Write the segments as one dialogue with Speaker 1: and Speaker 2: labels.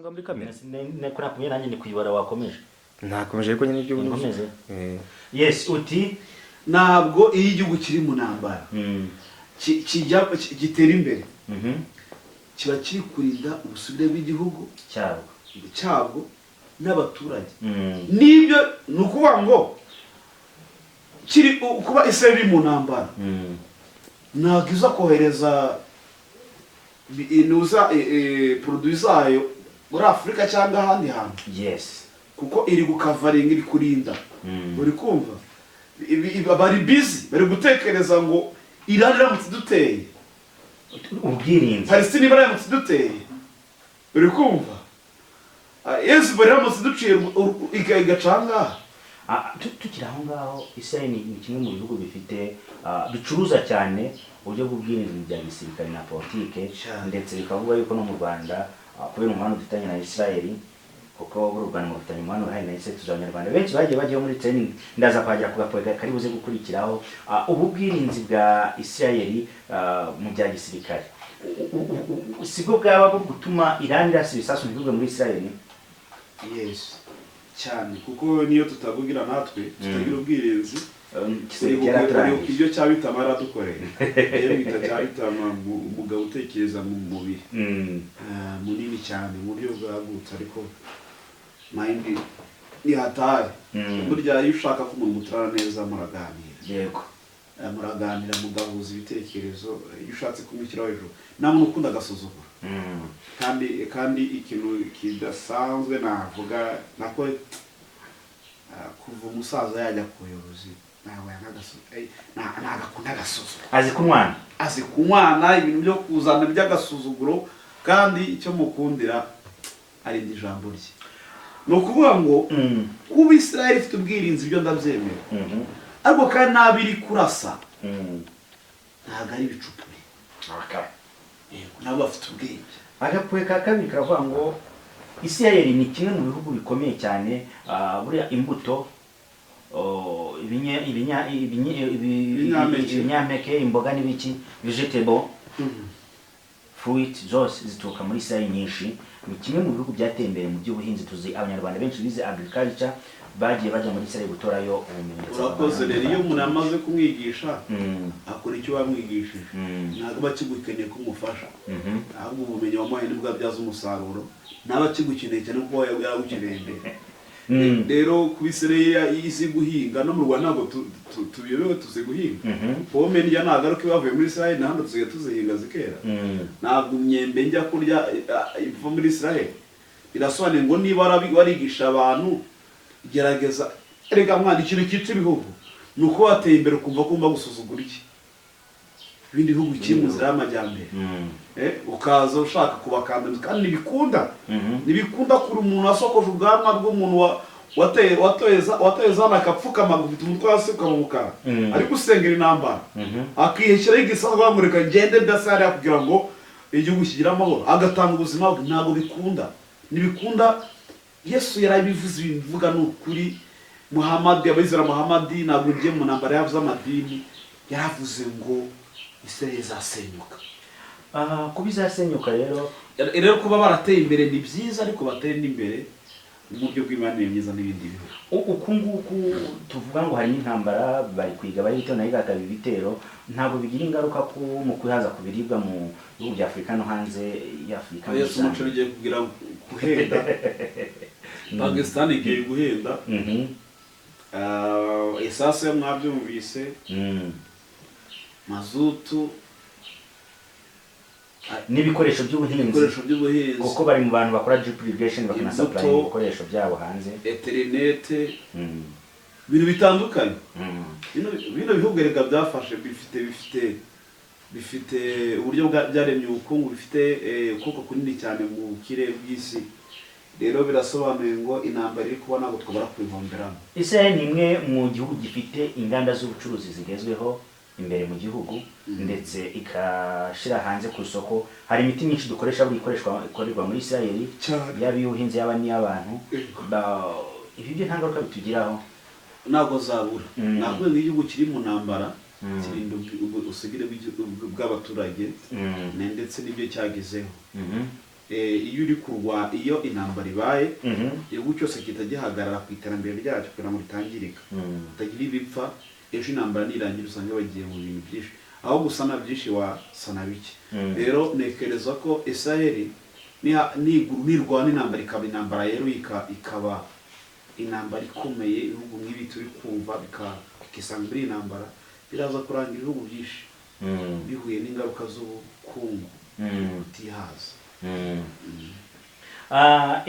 Speaker 1: Kuvuga muri kamera.
Speaker 2: Ko nakumye, nanjye ndi kuyibara, wakomeje.
Speaker 1: Nakomeje, ariko nyine ibyo
Speaker 2: Nkomeze.
Speaker 1: Eh.
Speaker 2: Yes, uti?
Speaker 3: Ntabwo iyo igihugu kiri mu ntambara kijya gitera imbere. Kiba kiri kurinda ubusugire bw'igihugu
Speaker 2: cyabwo
Speaker 3: cyabwo n'abaturage. Nibyo, ni ukuvuga ngo kiri kuba Israel iri mu ntambara, ntabwo iza kohereza inuza produit zayo muri Afurika cyangwa ahandi hantu, kuko iri gukavaringa, iri kurinda. Uri kumva, bari busy, bari gutekereza ngo Iran iramutse iduteye,
Speaker 2: ubwirinzi.
Speaker 3: Palestine iramutse iduteye, uri kumva, Hezbollah iramutse iduciye igaca aha ngaha.
Speaker 2: Tukiri aho ngaho, Israel ni kimwe mu bihugu bifite bicuruza cyane uburyo bw'ubwirinzi mu bya gisirikare na politike. Ndetse bikavuga yuko no mu Rwanda, kubera umubano dufitanye na Israel, kuko buri Rwanda ngo rufitanye umubano wihariye na Israel, tuzi Abanyarwanda benshi bagiye bajyaho muri training. Ndaza kuhagera ku gapoint kari buze gukurikiraho. Ubu bwirinzi bwa Israel mu bya gisirikare sibwo bwaba bwo gutuma Iran irasa ibisasu ntibigwe muri Israel?
Speaker 3: Yes, cyane, kuko niyo tutavugira natwe tutagira ubwirinzi.
Speaker 2: Kisirikare
Speaker 3: Uribuka
Speaker 2: yaraturangije.
Speaker 3: Ibyo Cyabitama yaradukoreye. Iyo bita Cyabitama, umugabo utekereza mu mubiri, munini cyane mu buryo bwagutse, ariko mind ni hatari. Burya iyo ushaka ko umuntu muturana neza, muraganira. Muraganira, mugahuza ibitekerezo. Iyo ushatse kumushyiraho hejuru, nta muntu ukunda agasuzuguro. Kandi ikintu kidasanzwe navuga nako, kuva umusaza yajya ku buyobozi, ntabwo yanga ntabwo akunda agasuzuguro.
Speaker 2: Azi kunywana.
Speaker 3: Azi kunywana, ibintu byo kuzana by'agasuzuguro. Kandi icyo mukundira, arinda ijambo rye. Ni ukuvuga ngo kuba Israel ifite ubwirinzi, ibyo ndabyemera, ariko kandi n'abo iri kurasa ntabwo ari ibicupuri. Yego, nabo bafite ubwenge.
Speaker 2: Agapoint ka kabiri karavuga ngo Israel ni kimwe mu bihugu bikomeye cyane, buriya imbuto, oh,
Speaker 3: Ibinyampeke.
Speaker 2: ibinyampeke, imboga n'ibiki, vegetable, fruit, zose zituruka muri Israel nyinshi. Ni kimwe mu bihugu byateye imbere mu by'ubuhinzi. Tuzi Abanyarwanda benshi bize agriculture bagiye bajya muri Israel gutorayo ubumenyi ndetse
Speaker 3: Urakoze.
Speaker 2: bakabana
Speaker 3: Rero iyo umuntu amaze kumwigisha, akora icyo bamwigishije, ntabwo aba akigukeneye ko umufasha, ahubwo ubumenyi wamuhaye nibwo abyaza umusaruro. Ntaba akigukeneye cyane kuko yaragukeneye mbere. Rero kuba Israel izi guhinga, no mu Rwanda ntabwo tubiyobewe, tuzi guhinga. Pome ndya ntabwo ari uko bavuye muri Israel, na hano tusigaye tuzihinga zikera. Ntabwo imyembe njya kurya iva muri Israel. Birasobanuye ngo niba warigisha abantu, gerageza. Erega mwana, ikintu cyica ibihugu ni uko wateye imbere ukumva ko ugomba gusuzugura iki ibindi bihugu kiri mu nzira y'amajyambere. Ukaza ushaka kubakandamiza, kandi ntibikunda. Ntibikunda kuri umuntu wasokoje ubwanwa bw'umuntu wateye wateza hano, akapfukama, agafite umutwe hasi ukaba umukara, ariko usengera intambara, akiheshyiraho igisasu bamureka ngende ndasa hariya kugira ngo igihugu kigire amahoro, agatanga ubuzima bwe. Ntabwo bikunda, ntibikunda. Yesu yarabivuze, ibivuga ni ukuri. Muhamadi, abizera Muhamadi, ntabwo ngiye mu ntambara yabo z'amadini, yaravuze ngo Israel izasenyuka.
Speaker 2: Kuba izasenyuka rero,
Speaker 3: Rero kuba barateye imbere ni byiza, ariko bateye n'imbere mu buryo bw'imibanire myiza n'ibindi bihugu.
Speaker 2: Uku nguku tuvuga ngo hari n'intambara bari kwiga, bari ibitero nayo igakaba ibitero, ntabwo bigira ingaruka ku mu kwihaza ku biribwa mu bihugu bya Afurika no hanze y'Afurika muri
Speaker 3: Yesu, umuceri
Speaker 2: rusange?
Speaker 3: ugiye kugira guhenda, Pakistan igiye guhenda. Essence yo mwabyumvise, mazutu,
Speaker 2: N'ibikoresho by'ubuhinzi.
Speaker 3: Ibikoresho by'ubuhinzi.
Speaker 2: Kuko bari mu bantu bakora drip irrigation, bakanasupply
Speaker 3: Imbuto.
Speaker 2: ibikoresho byabo hanze.
Speaker 3: Interinete, ibintu bitandukanye. Bino bihugu erega byafashe, bifite uburyo byaremye ubukungu, bifite ukuboko kunini cyane mu bukire bw'isi. Rero birasobanuye ngo intambara iri kuba ntabwo twabura kubihomberamo.
Speaker 2: Israel ni imwe mu gihugu gifite inganda z'ubucuruzi zigezweho imbere mu gihugu, ndetse ikashyira hanze ku isoko. Hari imiti myinshi dukoresha buri ikoreshwa ikorerwa muri Israel,
Speaker 3: Cyane.
Speaker 2: yaba iy'ubuhinzi, yaba n'iy'abantu. Ibi byo nta ngaruka bitugiraho?
Speaker 3: Ntabwo zabura. Ntabwo igihugu kiri mu ntambara kirinda ubusugire bw'abaturage ndetse n'ibyo cyagezeho. Iyo uri kurwa, iyo intambara ibaye, igihugu cyose gihita gihagarara ku iterambere ryacyo kugira ngo ritangirika, hatagira ibipfa. Ejo intambara nirangira usanga bagiye mu bintu byinshi, aho gusana byinshi wasana bike. Rero ntekereza ko Israel nirwana intambara, ikaba intambara yeruye, ikaba intambara ikomeye, ibihugu nk'ibi turi kumva bikisanga muri iyi ntambara, biraza kurangira ibihugu byinshi bihuye n'ingaruka z'ubukungu butihaza.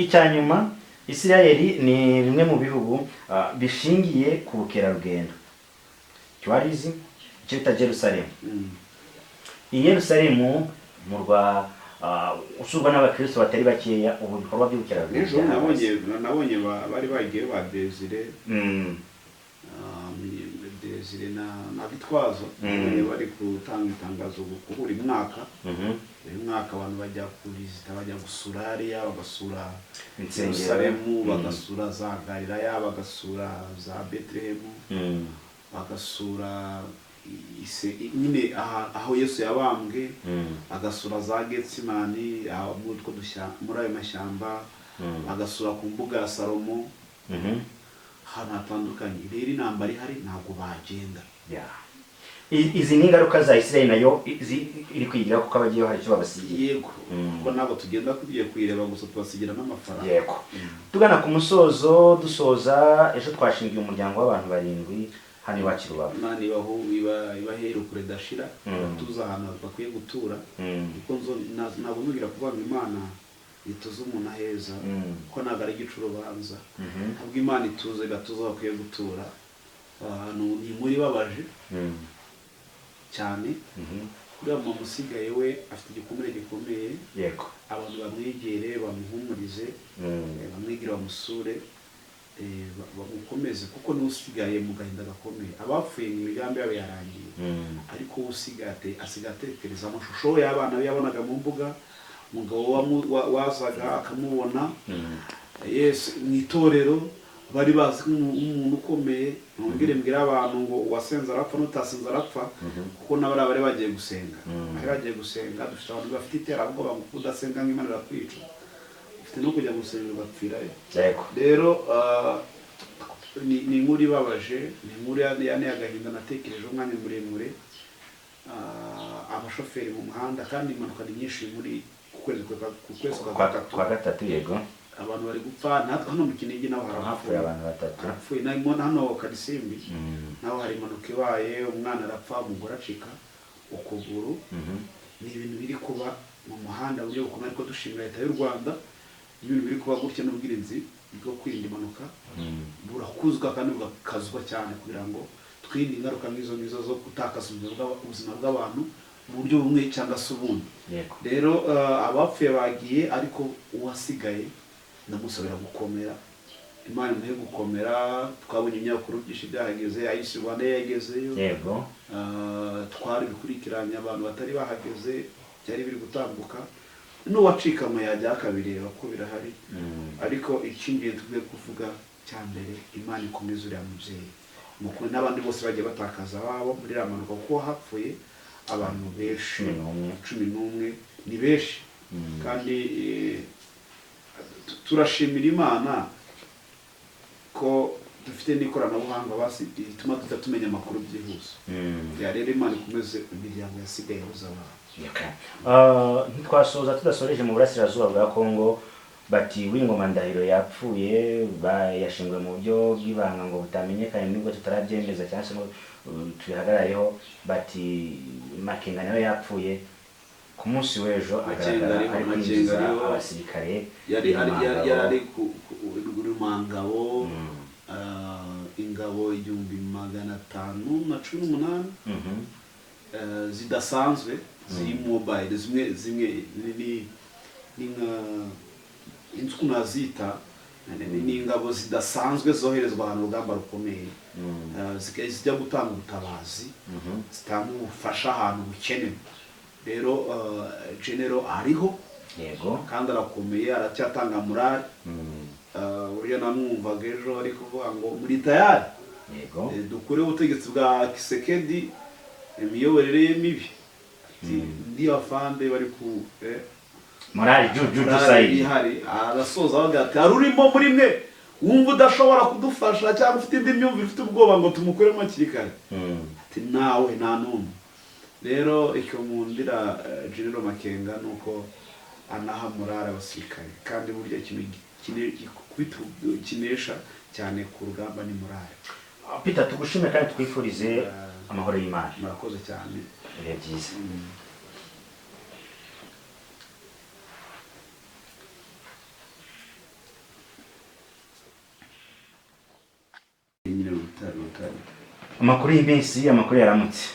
Speaker 2: Icya nyuma, Isirayeli ni bimwe mu bihugu bishingiye ku bukerarugendo, tourism, icyo bita Jerusalem. I Yerusalemu, murwa usurwa n'abakristo batari bakeya, ubu ibikorwa by'ubukerarugendo
Speaker 3: Ejo nabonye bari bagiye ba Desire, Desire na Gitwazo. Nabonye bari gutanga itangazo ku buri mwaka. Buri mwaka abantu bajya kuvisita, bajya gusura hariya, bagasura
Speaker 2: Insengero.
Speaker 3: Yerusalemu, bagasura za Galilaya, bagasura za Betelehemu, bagasura nyine aho Yesu yabambwe, bagasura za Getsimani, aho muri ayo mashyamba, bagasura ku mbuga ya Salomo, ahantu hatandukanye. Rero intambara ihari, ntabwo bagenda.
Speaker 2: Yeah. Izi ni ingaruka za Israel nayo iri kwigiraho, kuko abagiyeho hari icyo babasigiye.
Speaker 3: Yego, kuko ntabwo tugenda tugiye kuyireba gusa, tubasigira n'amafaranga.
Speaker 2: Yego. Tugana ku musozo, dusoza, ejo twashingiye umuryango w'abantu barindwi hano iwacu i Rubavu.
Speaker 3: Imana ibahere kure dashira, batuze ahantu bakwiye gutura, kuko ntabwo nzugira kuvuga ngo Imana ituze umuntu aheza, kuko ntabwo ari igica urubanza. Ntabwo Imana ituze, igatuza aho bakwiye gutura. Ahantu ni inkuru ibabaje cyane. Uriya mama usigaye we afite igikomere gikomeye. Abantu bamwegere, bamuhumurize, bamwegere, bamusure, bamukomeze, kuko niwe usigaye mu gahinda gakomeye. Abapfuye mu migambi yabo yarangiye, ariko we usigaye asigaye atekereza amashusho y'abana be yabonaga mu mbuga, umugabo wazaga akamubona. Yes, mu itorero bari bazi nk'umuntu ukomeye. Ntongere mbwira abantu ngo uwasenze arapfa n'utasenze arapfa, kuko n'abari bari bagiye gusenga, bari bagiye gusenga. Dufite abantu bafite iterabwoba ngo udasenga nk'Imana irakwica, ufite no kujya gusenga ugapfirayo. Rero ni inkuru ibabaje, ni inkuru yanteye agahinda, natekereje umwanya muremure. Abashoferi mu muhanda, kandi impanuka ni nyinshi muri ku kwezi kwa gatatu.
Speaker 2: Kwa gatatu, yego.
Speaker 3: Abantu bari gupfa. Natwe hano mu Kinigi naho
Speaker 2: hapfuye
Speaker 3: harapfuye
Speaker 2: abantu batatu.
Speaker 3: Harapfuye. Hano Karisimbi naho hari impanuka ibaye, umwana arapfa, umugore acika ukuguru. Ni ibintu biri kuba mu muhanda mu buryo bukomeye, ariko dushimira Leta y'u Rwanda. Ibintu biri kuba gutya n'ubwirinzi bwo kwirinda impanuka burakuzwa kandi bugakazwa cyane, kugira ngo twirinde ingaruka nk'izo ngizo zo gutakaza ubuzima bw'abantu mu buryo bumwe cyangwa se ubundi. Rero abapfuye bagiye, ariko uwasigaye ndamusabira gukomera, Imana imuhe gukomera. Twabonye ibinyamakuru byinshi byahageze, Ayisi Rwanda yagezeyo. Twari bikurikiranye, abantu batari bahageze byari biri gutambuka, n'uwacikanwe yajya akabireba ko birahari. Ariko icy'ingenzi tukwiye kuvuga cya mbere, Imana ikomeze uriya mubyeyi mukuru n'abandi bose bagiye batakaza ababo muri iriya mpanuka, kuko hapfuye abantu benshi.
Speaker 2: 11.
Speaker 3: 11 ni benshi. Kandi turashimira Imana ko dufite n'ikoranabuhanga basi rituma duhita tumenya amakuru byihuse. Ya, rero Imana ikomeze imiryango yasigaye yabuze abantu.
Speaker 2: Okay. Ntitwasoza tudasoreje mu burasirazuba bwa Kongo. Bati w'ingoma Ndahiro yapfuye, yashinzwe mu buryo bw'ibanga ngo butamenyekanye, nubwo tutarabyemeza cyangwa se ngo tubihagarareho. Bati Makenga nawe yapfuye ku munsi w'ejo,
Speaker 3: Makenga
Speaker 2: agaragara
Speaker 3: ariho,
Speaker 2: ari
Speaker 3: Makenga
Speaker 2: kwinjiza
Speaker 3: ariho.
Speaker 2: abasirikare
Speaker 3: Yari
Speaker 2: i Rumangabo.
Speaker 3: Yari ari ku Rumangabo. Ingabo 1518 zidasanzwe, ziri mobile, zimwe zimwe ni nka inzu ukuntu nazita, ni ingabo zidasanzwe zoherezwa ahantu urugamba rukomeye, zijya gutanga ubutabazi, zitanga ubufasha ahantu bukenewe. Rero general ariho kandi arakomeye, aracyatanga morale. Uburyo namwumvaga ejo ari kuvuga ngo muri tayari, dukure ubutegetsi bwa Kisekedi, imiyoborere ye mibi. Ati ndi afande bari ku
Speaker 2: Morale ju ju ju
Speaker 3: Morale
Speaker 2: sayidi.
Speaker 3: ihari. Arasoza avuga ati: "Hari urimo muri mwe wumva udashobora kudufasha, cyangwa ufite indi myumvire, ufite ubwoba ngo tumukuremo hakiri kare?" Ati: "Nawe nta n'umwe." Rero icyo nkundira General Makenga ni uko anaha morale abasirikare, kandi burya ikintu kinesha cyane ku rugamba ni morale.
Speaker 2: Peter, tugushime kandi twifurize amahoro y'Imana.
Speaker 3: Murakoze cyane.
Speaker 2: Ibihe byiza.
Speaker 3: Nyine rutare rutare.
Speaker 2: Amakuru y'iminsi, amakuru yaramutse?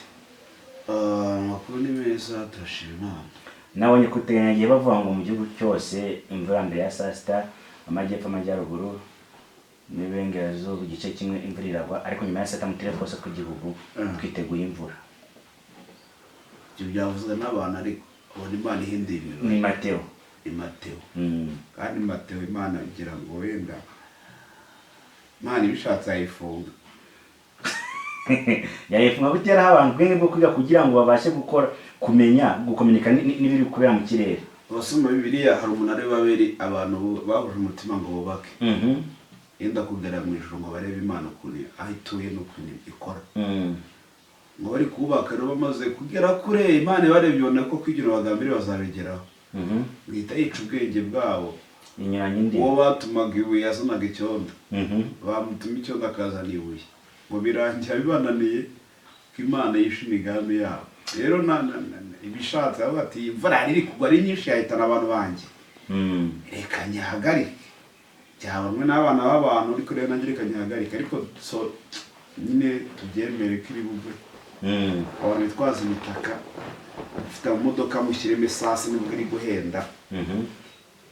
Speaker 3: Amakuru ni meza, turashima Imana.
Speaker 2: Nabonye kuteganyagihe bavuga ngo mu gihugu cyose imvura mbere ya saa sita, amajyepfo, amajyaruguru n'iburengerazuba igice kimwe imvura iragwa, ariko nyuma ya saa sita mu turere twose tw'igihugu twiteguye imvura.
Speaker 3: Ibyo byavuzwe n'abantu, ariko ubona Imana ihinduye imibare.
Speaker 2: Ni Mateo.
Speaker 3: Ni Mateo. Kandi Mateo, Imana igira ngo wenda Imana ibishatse yayifunga.
Speaker 2: Yayifunga guteraho abantu ubwenge bwo kwiga kugira ngo babashe gukora, kumenya gukominika n'ibiri kubera mu kirere.
Speaker 3: Abasoma Bibiliya, hari umunara w'Ibabeli abantu bahuje umutima ngo bubake, yenda kugera mu ijuru, ngo barebe Imana ukuntu aho ituye n'ukuntu ikora. Ngo bari kubaka rero, bamaze kugera kure, Imana ibarebye ibona ko kwigira bagambiriye bazabigeraho, ihita yica ubwenge bwabo.
Speaker 2: Inyuranye indi.
Speaker 3: Uwo batumaga ibuye yazanaga icyondo, bamutuma icyondo akazana ibuye, ngo birangira bibananiye, ko Imana yishe imigambi yabo. Rero ibishatse avuga ati: "Iyi mvura yari iri kugwa ari nyinshi yahitana abantu banjye, reka nyihagarike." Byabonwe n'abana b'abantu, ariko rero nanjye reka nyihagarike. Ariko so nyine tubyemere ko iri bugwe. Abantu bitwaza imitaka, ufite amamodoka, mushyiremo esasi nubwo iri guhenda,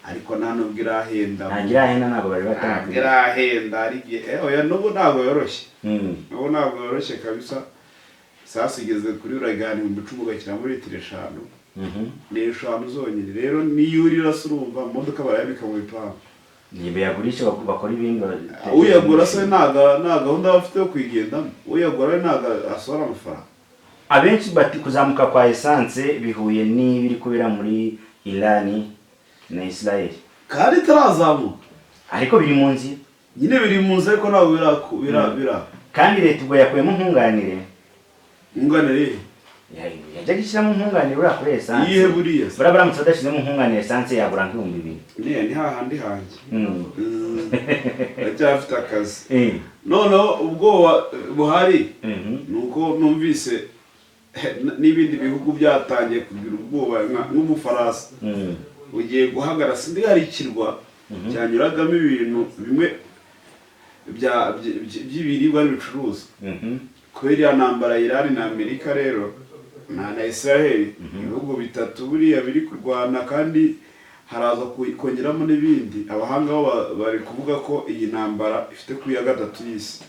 Speaker 3: ariko nta nubwo irahenda.
Speaker 2: Ntabwo irahenda, ntabwo bari
Speaker 3: Ntabwo
Speaker 2: batanga.
Speaker 3: irahenda, ari igihe oya, n'ubu ntabwo yoroshye. N'ubu ntabwo yoroshye kabisa. Sasa igeze kuri uragana 10,000, ugashyira muri litiro 5. Ni 5 zonyine. Rero niyo urira se, urumva mu modoka barayabika mu bipangu.
Speaker 2: Bayagurisha bakora ibindi.
Speaker 3: Uyagura se nta gahunda aba afite yo kuyigendamo. Uyagura we ntabwo asohora amafaranga.
Speaker 2: Abenshi bati kuzamuka kwa essence bihuye n'ibiri kubera muri Irani na Israel.
Speaker 3: Kandi itarazamuka.
Speaker 2: Ariko biri mu nzira.
Speaker 3: Nyine biri mu nzu, ariko ntabwo bira
Speaker 2: Kandi leta ubwo yakuyemo nkunganire.
Speaker 3: Nkunganire iyihe?
Speaker 2: Yajyaga ishyiramo nkunganire buriya kuri essence.
Speaker 3: Iyihe buriya se?
Speaker 2: Buriya baramutse badashyizemo nkunganire, essence yagura nk'2000.
Speaker 3: Ni hahandi hanjye. Ndacyafite akazi. Noneho ubwoba buhari ni uko numvise n'ibindi bihugu byatangiye kugira ubwoba, nk'Ubufaransa bugiye guhagarara. Sindi, hari ikirwa cyanyuragamo ibintu bimwe by'ibiribwa n'ibicuruzwa kubera iriya ntambara Irani na Amerika rero na Israel. Ibihugu bitatu buriya biri kurwana, kandi haraza kongeramo n'ibindi. Abahanga bo bari kuvuga ko iyi ntambara ifite ku ya gatatu y'isi.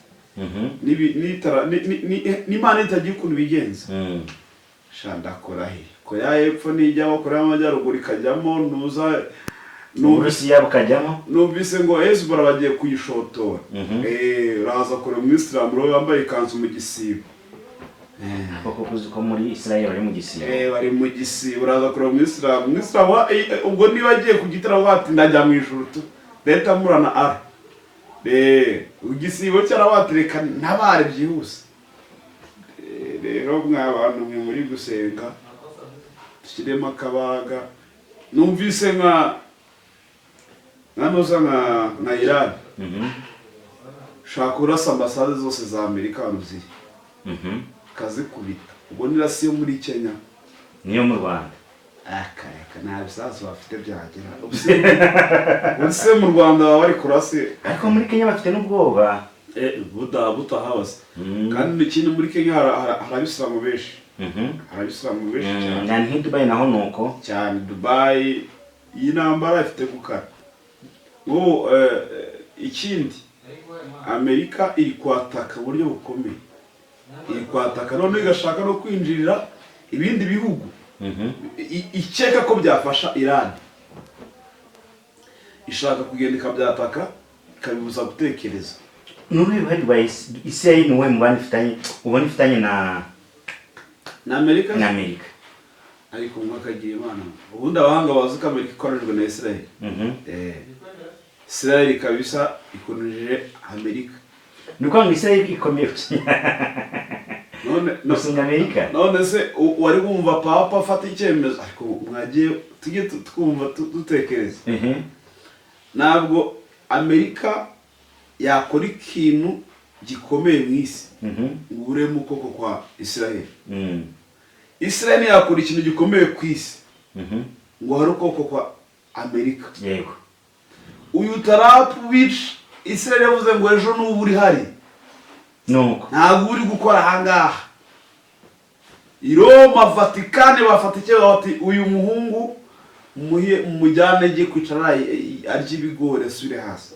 Speaker 3: N'Imana itagira ukuntu bigenza. Sha, ndakora he? Korea y'Epfo nijyamo, Korea y'Amajyaruguru ikajyamo, ntuza
Speaker 2: Uburusiya bukajyamo.
Speaker 3: Numvise ngo Hezbollah bagiye kuyishotora. Uraza kure umwisilamu rero wambaye ikanzu mu gisibo.
Speaker 2: Koko uzi ko muri Israel bari mu gisibo?
Speaker 3: Bari mu gisibo. Uraza kureba umwisilamu ubwo niba agiye ku gitaramo ati: "Ndajya mu ijuru tu leta murana ara." Igisibo cyarabatereka ntabare byihuse. Rero mwa bantu mwe muri gusenga, dushyiremo akabaga. Numvise nka nuza nka Iran shaka urasa ambasade zose za Amerika ahantu ziri, kazikubita. Ubwo nirasi yo muri Kenya.
Speaker 2: Niyo mu Rwanda.
Speaker 3: Akareka, nta bisasu bafite byagera. Ubuse mu Rwanda baba bari kurasi?
Speaker 2: Ariko muri Kenya bafite n'ubwoba.
Speaker 3: Butahabase. Kandi ikindi, muri Kenya hari abisilamu benshi. Hari abisilamu benshi cyane.
Speaker 2: Na nk'i Dubai naho ni uko.
Speaker 3: Cyane, Dubai. Iyi ntambara ifite gukara nk'ubu. Ikindi, Amerika iri kwataka mu buryo bukomeye, iri kwataka noneho igashaka no kwinjirira ibindi bihugu ikeka ko byafasha Iran. Ishaka kugenda ikabyataka, ikabibuza gutekereza.
Speaker 2: Ni uruhe ruhare rwa Israel, ni uwuhe mubano ifitanye, ubona ifitanye na
Speaker 3: Na Amerika?
Speaker 2: Na Amerika.
Speaker 3: Ariko mwakagiye Imana, ubundi abahanga bazi ko Amerika ikoreshejwe na Israel. Israel kabisa ikoresheje Amerika.
Speaker 2: Ni ukuvuga ngo Israel ikomeye
Speaker 3: None no,
Speaker 2: gusinya Amerika.
Speaker 3: None se wari wumva papa afata icyemezo? Ariko mwagiye tujye twumva dutekereza. Ntabwo Amerika yakora ikintu gikomeye mu isi ngo ureme ukuboko kwa Israel. Israel yakora ikintu gikomeye ku isi ngo hari ukuboko kwa Amerika. Uyu Trump wica Israel yavuze ngo ejo n'ubu uri hari.
Speaker 2: Nuko.
Speaker 3: Ntabwo uri gukora ahangaha i Roma, Vatikani bafata icyemezo bati: "Uyu muhungu muhe, mumujyane ajye kwicara arya ibigori, asubire hasi."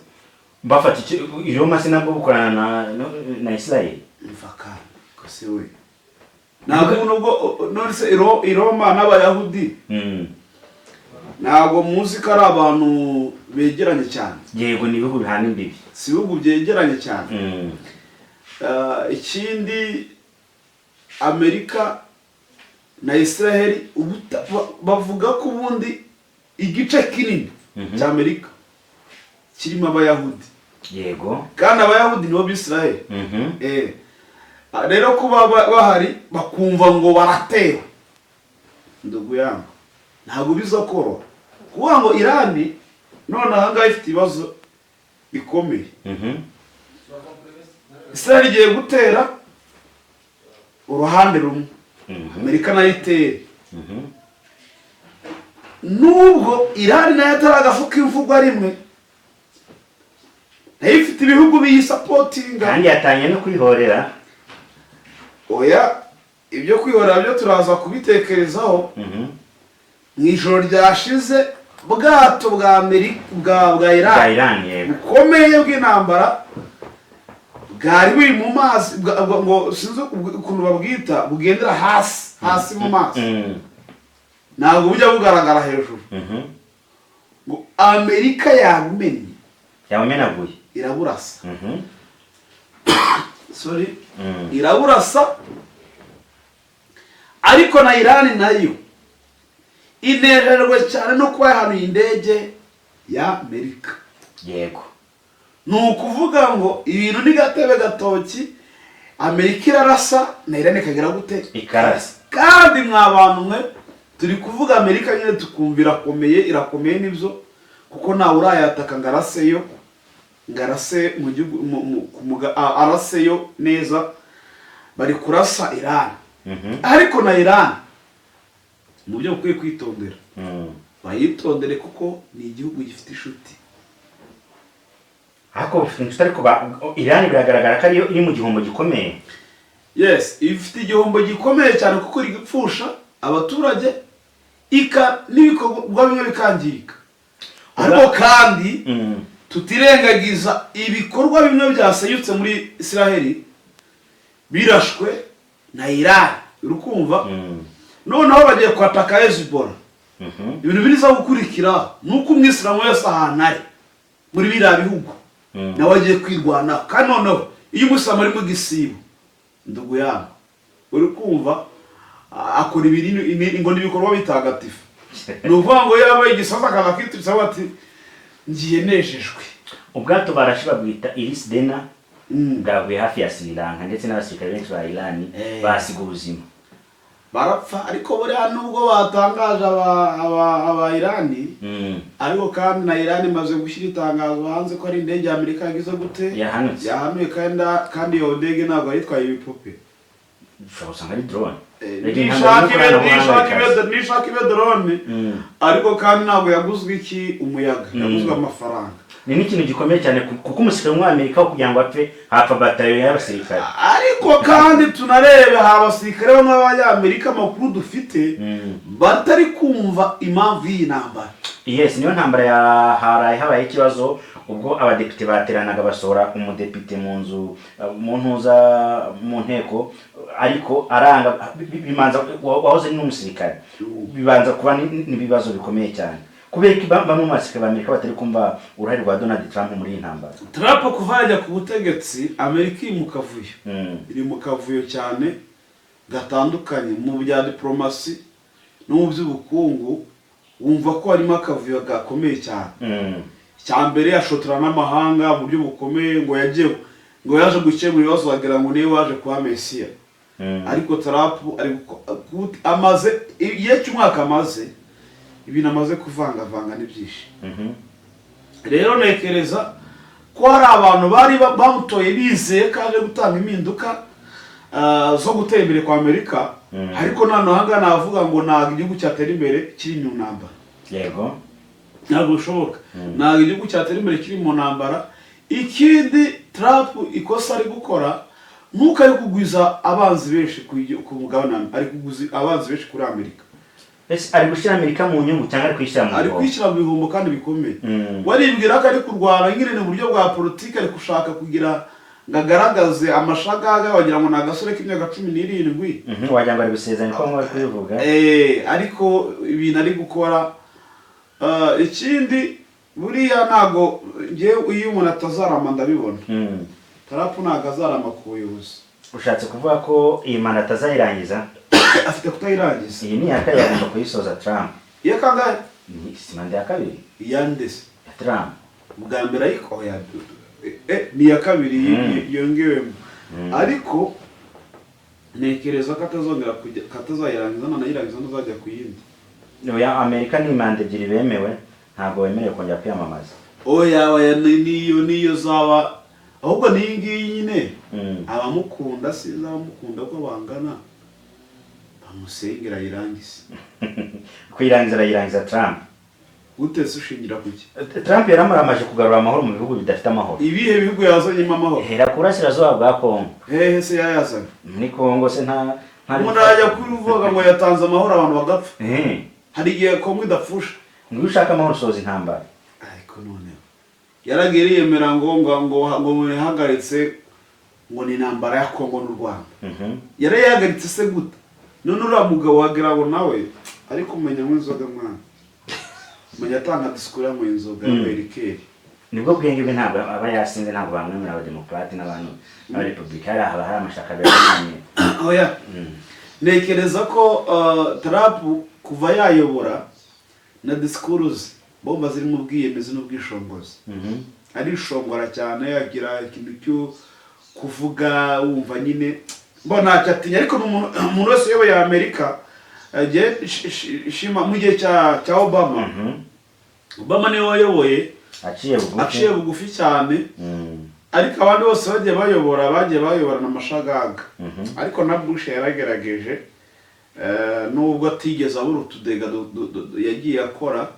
Speaker 2: Bafata icyo i Roma se nabwo bukorana na Israel?
Speaker 3: Mva kandi ko se we, ntabwo nubwo none se i Roma n'Abayahudi ntabwo muzi ko ari abantu begeranye cyane?
Speaker 2: Yego, ni ibihugu bihana imbibi.
Speaker 3: Si ibihugu byegeranye cyane. Ikindi Amerika na Israel bavuga ko ubundi igice kinini cya Amerika kirimo Abayahudi. Kandi Abayahudi nibo Bisiraheli. Rero kuba bahari bakumva ngo baratewe, ndugu yangu, ntabwo biza koroha kuvuga ngo Irani none ahangaha ifite ibibazo bikomeye. Israel igiye gutera uruhande rumwe, Amerika nayo itere. Nubwo Irani nayo atari agafu k'imvugwa rimwe, nayo ifite ibihugu biyisapotinga.
Speaker 2: Kandi yatangiye no kwihorera.
Speaker 3: Oya, ibyo kwihorera byo turaza kubitekerezaho. Mu ijoro ryashize, bwato bwa Amerika bwa
Speaker 2: Bwa
Speaker 3: Irani
Speaker 2: Iran, yego.
Speaker 3: bukomeye bw'intambara bwari buri mu mazi, ngo sinzi ukuntu babwita, bugendera hasi hasi mu mazi. Ntabwo bujya bugaragara hejuru. Ngo Amerika yabumennye.
Speaker 2: Yabumenaguye.
Speaker 3: Iraburasa. Sorry. Iraburasa, ariko na Irani nayo inejerwe cyane no kuba yahanuye indege ya Amerika. Ni ukuvuga ngo ibintu ni gatebe gatoki, Amerika irarasa na Irani ikagira gute?
Speaker 2: Ikarasa.
Speaker 3: Kandi mwa bantu mwe, turi kuvuga Amerika nyine tukumva irakomeye, irakomeye nibyo, kuko ntawe urayataka ngo araseyo, ngo arase mu gihugu ku araseyo neza. Bari kurasa Irani, ariko na Irani mu byo bukwiye kwitondera, bayitondere kuko ni igihugu gifite inshuti.
Speaker 2: Ariko bafite inshuti, ariko Iran biragaragara ko ariyo iri mu gihombo gikomeye.
Speaker 3: Yes, ifite igihombo gikomeye cyane kuko iri gupfusha abaturage ika n'ibikorwa bimwe bikangirika, ariko kandi tutirengagiza ibikorwa bimwe byasenyutse muri Israheli birashwe na Iran, uri kumva? Noneho bagiye kwataka Hezbollah. Ibintu biriza gukurikira ni uko umwisilamu wese ahantu ari muri biriya bihugu nawe agiye kwirwanaho. Kandi noneho iyo umwisilamu ari mu gisibo, ndugu yangu, uri kumva, akora ibintu ngo ni ibikorwa bitagatifu. Ni ukuvuga ngo yaba igisasu akaza akitubisa ati: "Ngiye nejejwe."
Speaker 2: Ubwato barashe babwita Iris Dena, bwaguye hafi ya Sri Lanka, ndetse n'abasirikare benshi ba Iran basiga ubuzima.
Speaker 3: Barapfa, ariko buriya nubwo batangaje aba Irani, ariko kandi na Irani imaze gushyira itangazo hanze ko ari indege ya Amerika yagize gute?
Speaker 2: Yahanutse.
Speaker 3: Yahanuye. Kandi iyo ndege ntabwo yitwaye ibipupe.
Speaker 2: Ushobora gusanga ari drone. Rege intambara
Speaker 3: Nishaka ibe
Speaker 2: n'ikoranabuhanga
Speaker 3: nishaka ibe
Speaker 2: rikaze.
Speaker 3: Nishaka ibe drone, ariko kandi ntabwo yaguzwe iki umuyaga, yaguzwe amafaranga.
Speaker 2: Ni n'ikintu gikomeye cyane kuko umusirikare w'Umunyamerika wo kugira ngo apfe, hapfa batayo y'abasirikare.
Speaker 3: Ariko kandi tunarebe, hari abasirikare bamwe b'Abanyamerika, amakuru dufite, batari kumva impamvu y'iyi ntambara.
Speaker 2: Yes, niyo ntambara ya haraye habaye ikibazo ubwo abadepite bateranaga, basohora umudepite mu nzu, mu ntuza, mu nteko, ariko aranga bimanza wahoze ni n'umusirikare, bibanza kuba n'ibibazo bikomeye cyane kubera ko bamwe mu basirikare ba Amerika batari kumva uruhare rwa Donald Trump muri iyi ntambara.
Speaker 3: Trump kuva yajya ku butegetsi, Amerika iri mu kavuyo. Iri mu kavuyo cyane gatandukanye mu bya diporomasi. no mu by'ubukungu, wumva ko harimo akavuyo gakomeye cyane. Icya mbere, ashotora n'amahanga mu buryo bukomeye, ngo yagiye, ngo yaje gukemura ibibazo, wagira ngo niwe waje kuba mesiya. Ariko Trump ari amaze igihe cy'umwaka, amaze ibintu amaze kuvangavanga ni byinshi. Rero ntekereza ko hari abantu bari bamutoye bizeye ko aje gutanga impinduka zo gutera imbere kwa Amerika. Ariko noneho aha navuga ngo ntabwo igihugu cyatera imbere kiri mu ntambara. Ntabwo bishoboka, ntabwo igihugu cyatera imbere kiri mu ntambara. Ikindi, Trump ikosa ari gukora nuko ari kugwiza abanzi benshi ku mugabane, ari kugwiza abanzi benshi kuri Amerika.
Speaker 2: Ese ari gushyira Amerika mu nyungu cyangwa ari kuyishyira mu
Speaker 3: Ari
Speaker 2: bihombo?
Speaker 3: kwishyira mu bihombo kandi bikomeye. Waribwira ko ari kurwana nyine ni uburyo bwa politiki, ari gushaka kugira ngo agaragaze amashagaga, wagira ngo ni agasore k'imyaka 17.
Speaker 2: Wagira ngo ari gusezeranya, ko bamwe bari kubivuga.
Speaker 3: Ariko ibintu ari gukora, ikindi buriya ntago njyewe iyo umuntu atazarama ndabibona. Trump ntabwo azarama ku buyobozi.
Speaker 2: Ushatse kuvuga ko iyi manda atazayirangiza?
Speaker 3: Afite kutayirangiza.
Speaker 2: Iyi ni iya kabiri, agomba kuyisoza Trump.
Speaker 3: Iyo kangahe?
Speaker 2: Ni si manda ya kabiri.
Speaker 3: Iyandese?
Speaker 2: Ya Trump.
Speaker 3: Bwa mbere, ariko oya, ni iya kabiri yongewemo. Ariko ntekereza ko atazongera kujya, ko atazayirangiza, nanayirangiza ntazajya ku yindi.
Speaker 2: Oya, Amerika ni manda ebyiri bemewe, ntabwo wemerewe kongera kwiyamamaza.
Speaker 3: Oya, oya, niyo zaba ahubwo n'iyi ngiyi nyine. Abamukunda, sinzi abamukunda ko bangana, bamusengera ayirangize.
Speaker 2: Kuyirangiza arayirangiza Trump.
Speaker 3: Gute se? Ushingira ku ki?
Speaker 2: Trump yaramuramaje kugarura amahoro mu bihugu bidafite amahoro.
Speaker 3: Ibihe bihugu yazanyemo amahoro?
Speaker 2: Hera ku burasirazuba bwa Kongo.
Speaker 3: Hehe se yayazanye?
Speaker 2: Muri Kongo se nta
Speaker 3: Umuntu arajya kuvuga ngo yatanze amahoro, abantu bagapfa. Hari igihe Kongo idapfusha.
Speaker 2: Ngo iyo ushaka amahoro usoza intambara.
Speaker 3: Ariko noneho yaragiye yiyemera ngo yahagaritse ngo ni intambara ya Kongo n'u Rwanda. Yarayihagaritse se gute? None uriya mugabo wagira ngo nawe ariko umenya anywa inzoga, mwana, umenya atanga disikuru yanyweye inzoga, yanyweye liqueur.
Speaker 2: Nibwo bwenge bwe, ntabwo aba yasinze, ntabwo bamwemera abademokarate n'abantu n'abarepublika, hari haba hari amashyaka abiri anyuranye.
Speaker 3: Oya, ntekereza ko Trump kuva yayobora na disikuru ze bomba zirimo ubwiyemezi n'ubwishongozi. Arishongora cyane, agira ikintu cyo kuvuga wumva nyine mbona ntacyo atinya. Ariko ni umuntu wese uyoboye Amerika agiye shima mu gihe cya Obama. Obama niwe wayoboye
Speaker 2: aciye bugufi.
Speaker 3: Aciye bugufi cyane. Ariko abandi bose bagiye bayobora, bagiye bayoborana amashagaga. Ariko na Bush yaragerageje, nubwo atigeze abura utudega yagiye akora.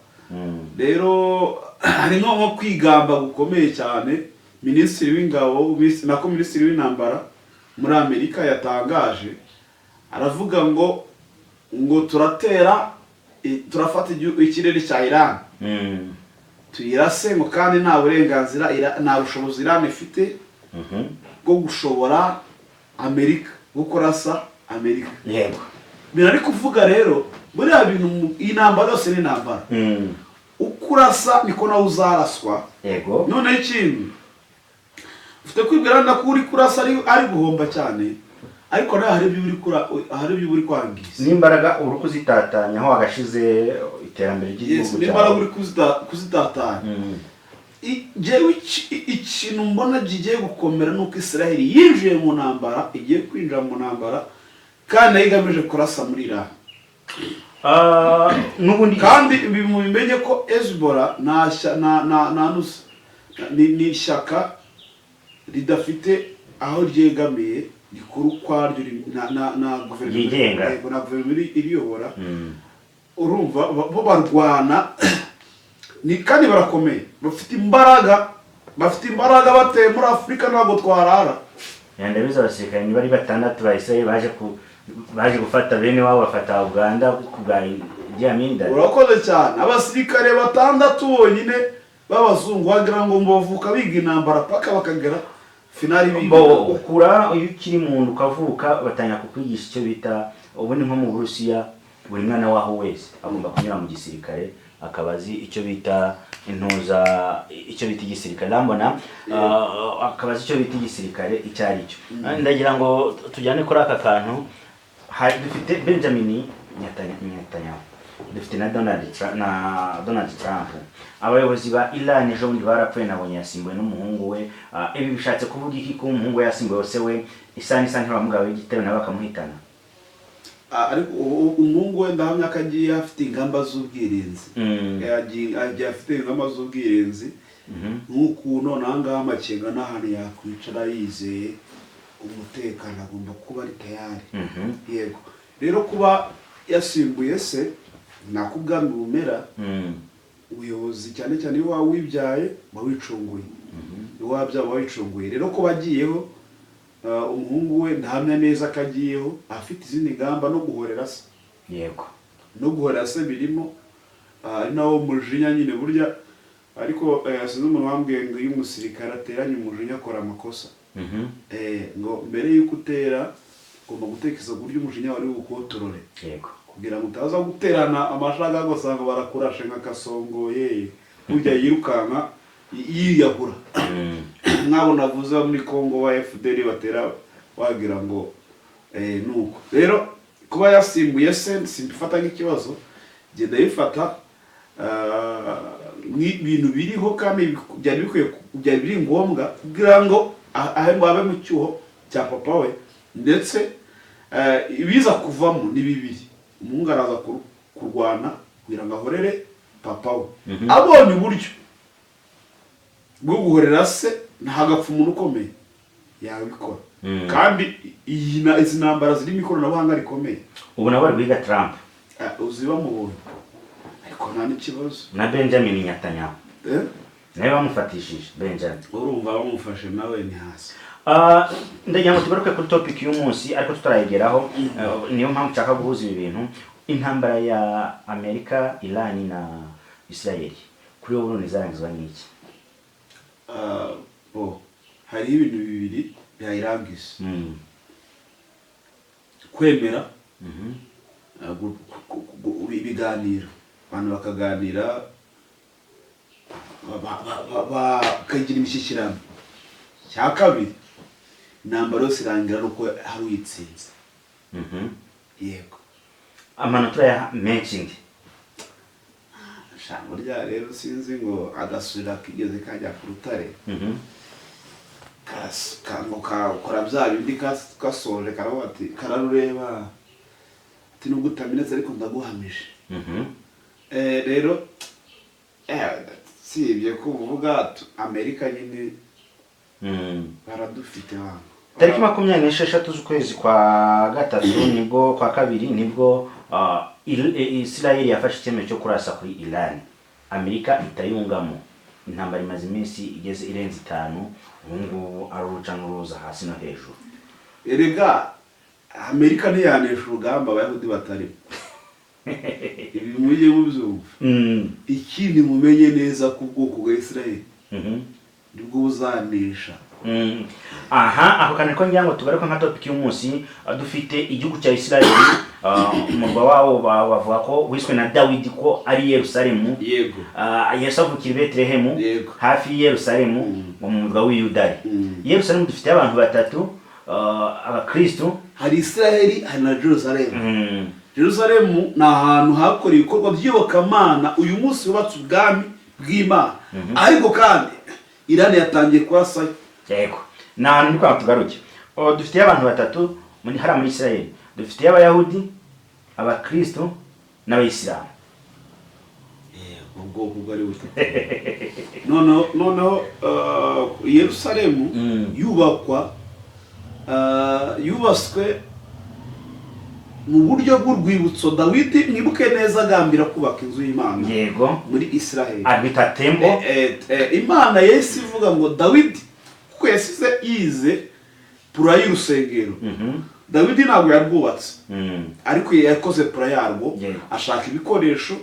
Speaker 3: Rero hari nko kwigamba gukomeye cyane. Minisitiri w'ingabo, nako minisitiri w'intambara muri Amerika yatangaje, aravuga ngo turatera, turafata ikirere cya Iran, tuyirase, ngo kandi nta burenganzira nta bushobozi Iran ifite bwo gushobora Amerika, bwo kurasa Amerika. Ibintu ari kuvuga rero, buriya bintu iyi ntambara yose ni intambara. Uko urasa niko nawe uzaraswa. Noneho ikindi ufite kwibwira na ko uri kurasa ari guhomba cyane, ariko nawe hari ibyo uri kwangiza.
Speaker 2: N'imbaraga uri kuzitatanya aho wagashize iterambere ry'igihugu
Speaker 3: N'imbaraga uri kuzitatanya. Njyewe ikintu mbona kigiye gukomera ni uko Israel yinjiye mu ntambara, igiye kwinjira mu ntambara, kandi nayo igamije kurasa muri Iran.
Speaker 2: Ah, n'ubundi.
Speaker 3: Kandi ibi mubimenye ko Hezbollah nta nta nusa ni ishyaka ridafite aho ryegamiye, rikora ukwaryo, na guverinoma
Speaker 2: Ryigenga.
Speaker 3: Yego, na guverinoma iriyobora. Urumva bo barwana ni kandi barakomeye, bafite imbaraga, bafite imbaraga. Bateye muri Afurika ntabwo twarara.
Speaker 2: Ndabizi, abasirikare niba ari batandatu ba Israel baje gufata bene wabo, bafata Uganda ku bwa Idi Amin Dada.
Speaker 3: Urakoze cyane. Abasirikare batandatu bonyine b'abazungu, wagira ngo bavuka biga intambara paka bakagera finali biga
Speaker 2: Bo
Speaker 3: intambara.
Speaker 2: Ukura iyo ukiri mu nda, ukavuka batangira kukwigisha icyo bita, ubundi nko mu Burusiya buri mwana waho wese agomba kunyura mu gisirikare, akaba azi icyo bita intuza, icyo bita igisirikare, ndambona akaba azi icyo bita igisirikare icyo ari cyo. Ndagira ngo tujyane kuri aka kantu. Dufite Benjamin Netanyahu, dufite na Donald Trump. Abayobozi ba Iran ejo bundi barapfuye, nabonye yasimbuwe n'umuhungu we. Ibi bishatse kuvuga iki, ko umuhungu we yasimbuwe se we isa n'isa ntibamugabe igitero nawe bakamuhitana?
Speaker 3: Ariko umuhungu we ndahamya ko agiye afite ingamba z'ubwirinzi. Agiye afite ingamba z'ubwirinzi, nk'uku none aha ngaha amakenga n'ahantu yakwicara yizeye umutekano, agomba kuba ari tayari. Yego, rero kuba yasimbuye se, nako ubwami bumera, ubuyobozi cyane cyane iyo waba wibyaye uba wicunguye, iyo wabyaye uba wicunguye. Rero kuba agiyeho umuhungu we, ndahamya neza ko agiyeho afite izindi ngamba no guhorera se. No guhorera se birimo, ari nawo mujinya nyine burya. Ariko sinzi umuntu wambwiye ngo iyo umusirikare ateranye umujinya akora amakosa. Ngo mbere y'uko utera ugomba gutekereza ku buryo umujinya wari bukotorore, kugira ngo utaza guterana amashaga ugasanga barakurashe nka kasongoye burya yirukanka yiyahura, nk'abo navuze bo muri Congo ba FDL batera wagira ngo nuko. Rero kuba yasimbuye se simbifata nk'ikibazo, genda bifata nk'ibintu biriho kandi byari bikwiye, byari biri ngombwa kugira ngo ahe ngo abe mu cyuho cya papa we. Ndetse ibiza kuvamo ni bibiri: umuhungu araza kurwana kugira ngo ahorere papa we. Abonye uburyo bwo guhorera se ntagapfa umuntu ukomeye yabikora. Kandi izi ntambara zirimo ikoranabuhanga rikomeye.
Speaker 2: Ubu nabo bari guhiga Trump.
Speaker 3: Uziba mu buntu, ariko nta n'ikibazo.
Speaker 2: Na Benjamin Netanyahu
Speaker 3: Eh?
Speaker 2: nawe bamufatishije Benjamin.
Speaker 3: Urumva bamufashe nawe ni hasi.
Speaker 2: Ndagira ngo tugaruke kuri topic y'umunsi, ariko tutarayigeraho, niyo mpamvu nshaka guhuza ibi bintu. Intambara ya Amerika, Iran na Israel, kuri wowe none izarangizwa n'iki?
Speaker 3: Bo hariho ibintu bibiri byayirangiza: kwemera ibiganiro, abantu bakaganira, bakagira imishyikirano. Cya kabiri, intambara yose irangira ari uko hari uyitsinze. Yego.
Speaker 2: Amanota ya menshi.
Speaker 3: Sha, burya rero sinzi ngo agasubira kigeze kajya ku rutare, ngo kakora bya bindi, kasoje karavuga ati, kararureba ati: "Nubwo utamenetse ariko ndaguhamije." Rero sibye ko uvuga Amerika nyine baradufite hano.
Speaker 2: Tariki 26 z'ukwezi kwa gatatu nibwo, kwa kabiri nibwo, Israel yafashe icyemezo cyo kurasa kuri Iran, Amerika itayungamo. Intambara imaze iminsi igeze irenze 5 ubu ngubu, ari uruca n'uruza hasi no hejuru.
Speaker 3: Erega Amerika ntiyanesha urugamba Abayahudi batarimo, ibi mujye mubyumva. Ikindi mumenye neza ko ubwoko bwa Israel nibwo buzanesha.
Speaker 2: Aha ako kantu ko ngira ngo tugaruke nka topic y'umunsi. Dufite igihugu cya Israel, umurwa wawo bavuga ko wiswe na Dawidi ko ari Yerusalemu. Yesu avukira i Betelehemu, hafi y'i Yerusalemu, mu murwa w'i Yudaya. Yerusalemu dufite abantu batatu, abakristu.
Speaker 3: Hari Israel, hari na Jerusalem. Jerusalem ni ahantu hakorewe ibikorwa by'iyobokamana, uyu munsi hubatse ubwami bw'Imana. Ariko kandi Irani yatangiye kurasayo.
Speaker 2: Yego, ni ahantu ndi kwanga tugaruke. Oh, dufite abantu batatu muri hariya muri Israel: dufite Abayahudi, abakristu n'Abayisilamu.
Speaker 3: Ubwoko bwari butatu. Noneho Yerusalemu yubakwa, yubatswe mu buryo bw'urwibutso. Dawidi, mwibuke neza, agambira kubaka inzu y'Imana muri Israel.
Speaker 2: Arwita temple.
Speaker 3: Imana yahise ivuga ngo Dawidi, kuko yasize yize plan y'urusengero. Dawidi ntabwo yarwubatse, ariko yakoze plan yarwo, ashaka ibikoresho,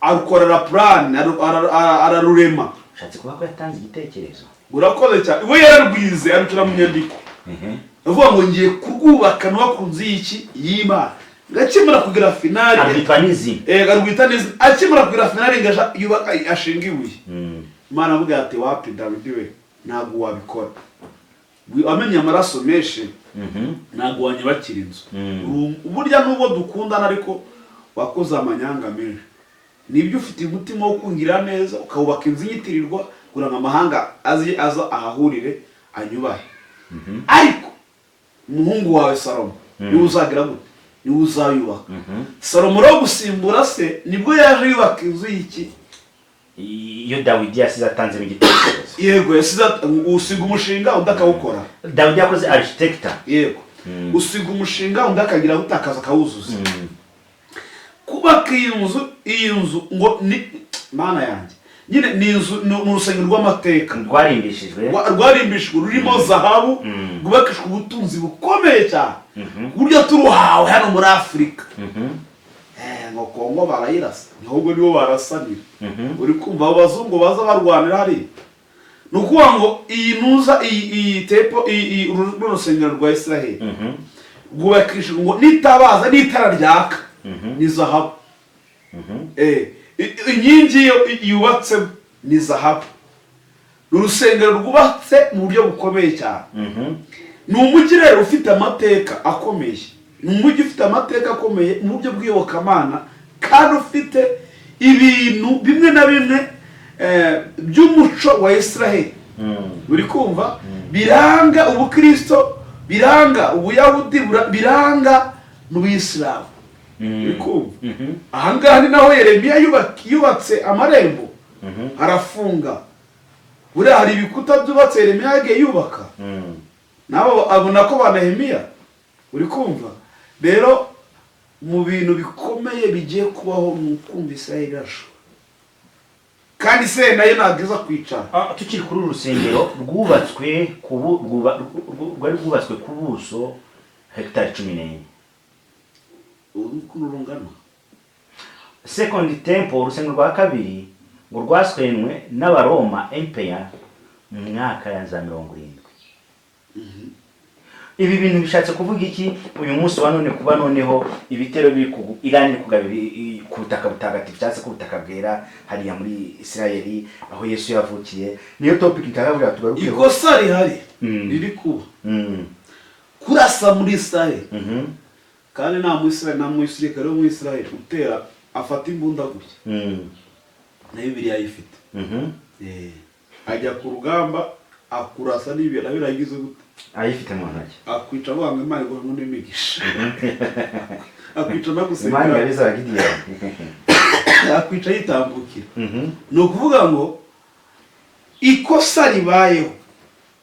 Speaker 3: arukorera plan, ararurema.
Speaker 2: Ushatse kuvuga ko yatanze igitekerezo?
Speaker 3: Urakoze cyane. We yararwize, arushyira mu nyandiko, avuga ngo ngiye kurwubaka nuba ku nzu y'iki y'Imana. Ngakimara kugira finale,
Speaker 2: Arwitwa n'izina.
Speaker 3: Arwita neza. Akimara kugira finale ngo yubaka, ashinga ibuye, Imana avuga ati: "Wapi Dawidi we, ntabwo wabikora." Wamenye amaraso menshi, ntabwo wanyubakira inzu. Burya nubwo dukundana, ariko wakoze amanyanga menshi. Nibyo, ufite umutima wo kungira neza, ukawubaka inzu inyitirirwa kugira ngo amahanga aze aza ahahurire anyubahe, ariko umuhungu wawe Salomo niwe uzagira gute? Niwe uzayubaka. Salomo rero gusimbura se, nibwo yaje yubaka inzu y'iki?
Speaker 2: Iyo Dawidi yasize atanzemo igitekerezo.
Speaker 3: Yego, yasize usiga umushinga, undi akawukora.
Speaker 2: Dawidi yakoze architecture.
Speaker 3: Yego, usiga umushinga, undi akagira gutakaza akawuzuza. Kubaka iyi nzu ngo ni Mana yanjye nyine, ni inzu, ni urusengero rw'amateka.
Speaker 2: Rwarimbishijwe.
Speaker 3: Rwarimbishijwe, rurimo zahabu, rwubakishijwe ubutunzi bukomeye cyane, ku buryo turuhawe hano muri Afurika, ngo Kongo barayirasa, ahubwo nibo barasanira. Uri kumva abo bazungu baza barwanira hariya? Ni ukuvuga ngo iyi ntuza, iyi temple, iyi uru runo rusengero rwa Israheli rwubakishijwe ngo n'itabaza n'itara ryaka ni zahabu. Inkingi yo yubatsemo ni zahabu. Ni urusengero rwubatse mu buryo bukomeye cyane. Ni umujyi rero ufite amateka akomeye, ni umujyi ufite amateka akomeye mu buryo bw'iyobokamana, kandi ufite ibintu bimwe na bimwe by'umuco wa Israheli. Uri kumva, biranga ubukristo, biranga ubuyahudi, biranga n'ubuyisilamu. Uri kumva? Ahangaha ni naho Yeremiya yubatse amarembo, arafunga. Buriya hari ibikuta byubatse Yeremiya yagiye yubaka, nabo abona ko ba Nehemiya. Uri kumva rero, mu bintu bikomeye bigiye kubaho ni ukumva Israheli irashwa, kandi Israheli nayo ntabwo iza kwicara.
Speaker 2: Tukiri kuri uru rusengero rwubatswe ku bu- rwuba- rw- rwari rwubatswe ku buso hegitari 14.
Speaker 3: Ubu ukuntu rungana.
Speaker 2: Second Temple, urusengero rwa kabiri, ngo rwaswenywe n'Abaroma Empire mu mwaka ya za 70. Ibi bintu bishatse kuvuga iki uyu munsi wa none, kuba noneho ibitero biri ku Irani iri kugaba ku butaka butagatifu, cyangwa se ku butaka bwera hariya muri Isirayeli aho Yesu yavukiye? Niyo topic nshaka kugira ngo tugarukeho.
Speaker 3: Ikosa rihari riri kuba kurasa muri Israheli, kandi nta muyisiraheli, nta musirikare wo muri Israheli utera afata imbunda gutya na Bibiliya ayifite. Ajya ku rugamba akurasa n'ibintu nawe biragize gute?
Speaker 2: Ayifite mu ntoki.
Speaker 3: Akwica avuga ngo Imana iguhe n'imigisha, akwica
Speaker 2: Imana
Speaker 3: nagusengera.
Speaker 2: Irabizi Gidiyoni.
Speaker 3: Akwica yitambukira. Ni ukuvuga ngo ikosa ribayeho,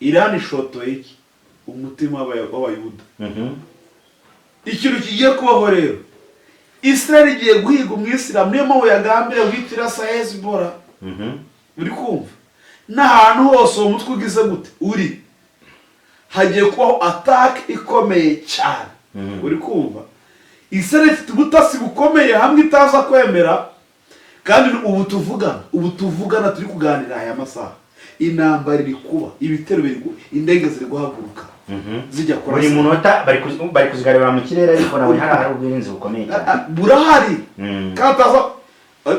Speaker 3: Irani ishotoye iki? Umutima w'Abayuda. Ikintu kigiye kubaho rero, Israel igiye guhiga umwisilamu. Niyo mpamvu yagambiriye guhita irasa Hezbollah. Uri kumva, n'ahantu hose uwo mutwe ugize gute uri, hagiye kubaho attack ikomeye cyane. Uri kumva, Israel ifite ubutasi bukomeye hamwe itaza kwemera. Kandi ubu tuvugana, turi kuganira aya masaha, intambara iri kuba, ibitero biri kuba, indege ziri guhaguruka zijya
Speaker 2: Buri
Speaker 3: kurasa.
Speaker 2: munota bari kuzigarura mu kirere, ariko nabonye hari ubwirinzi bukomeye cyane.
Speaker 3: Burahari. Kandi utaza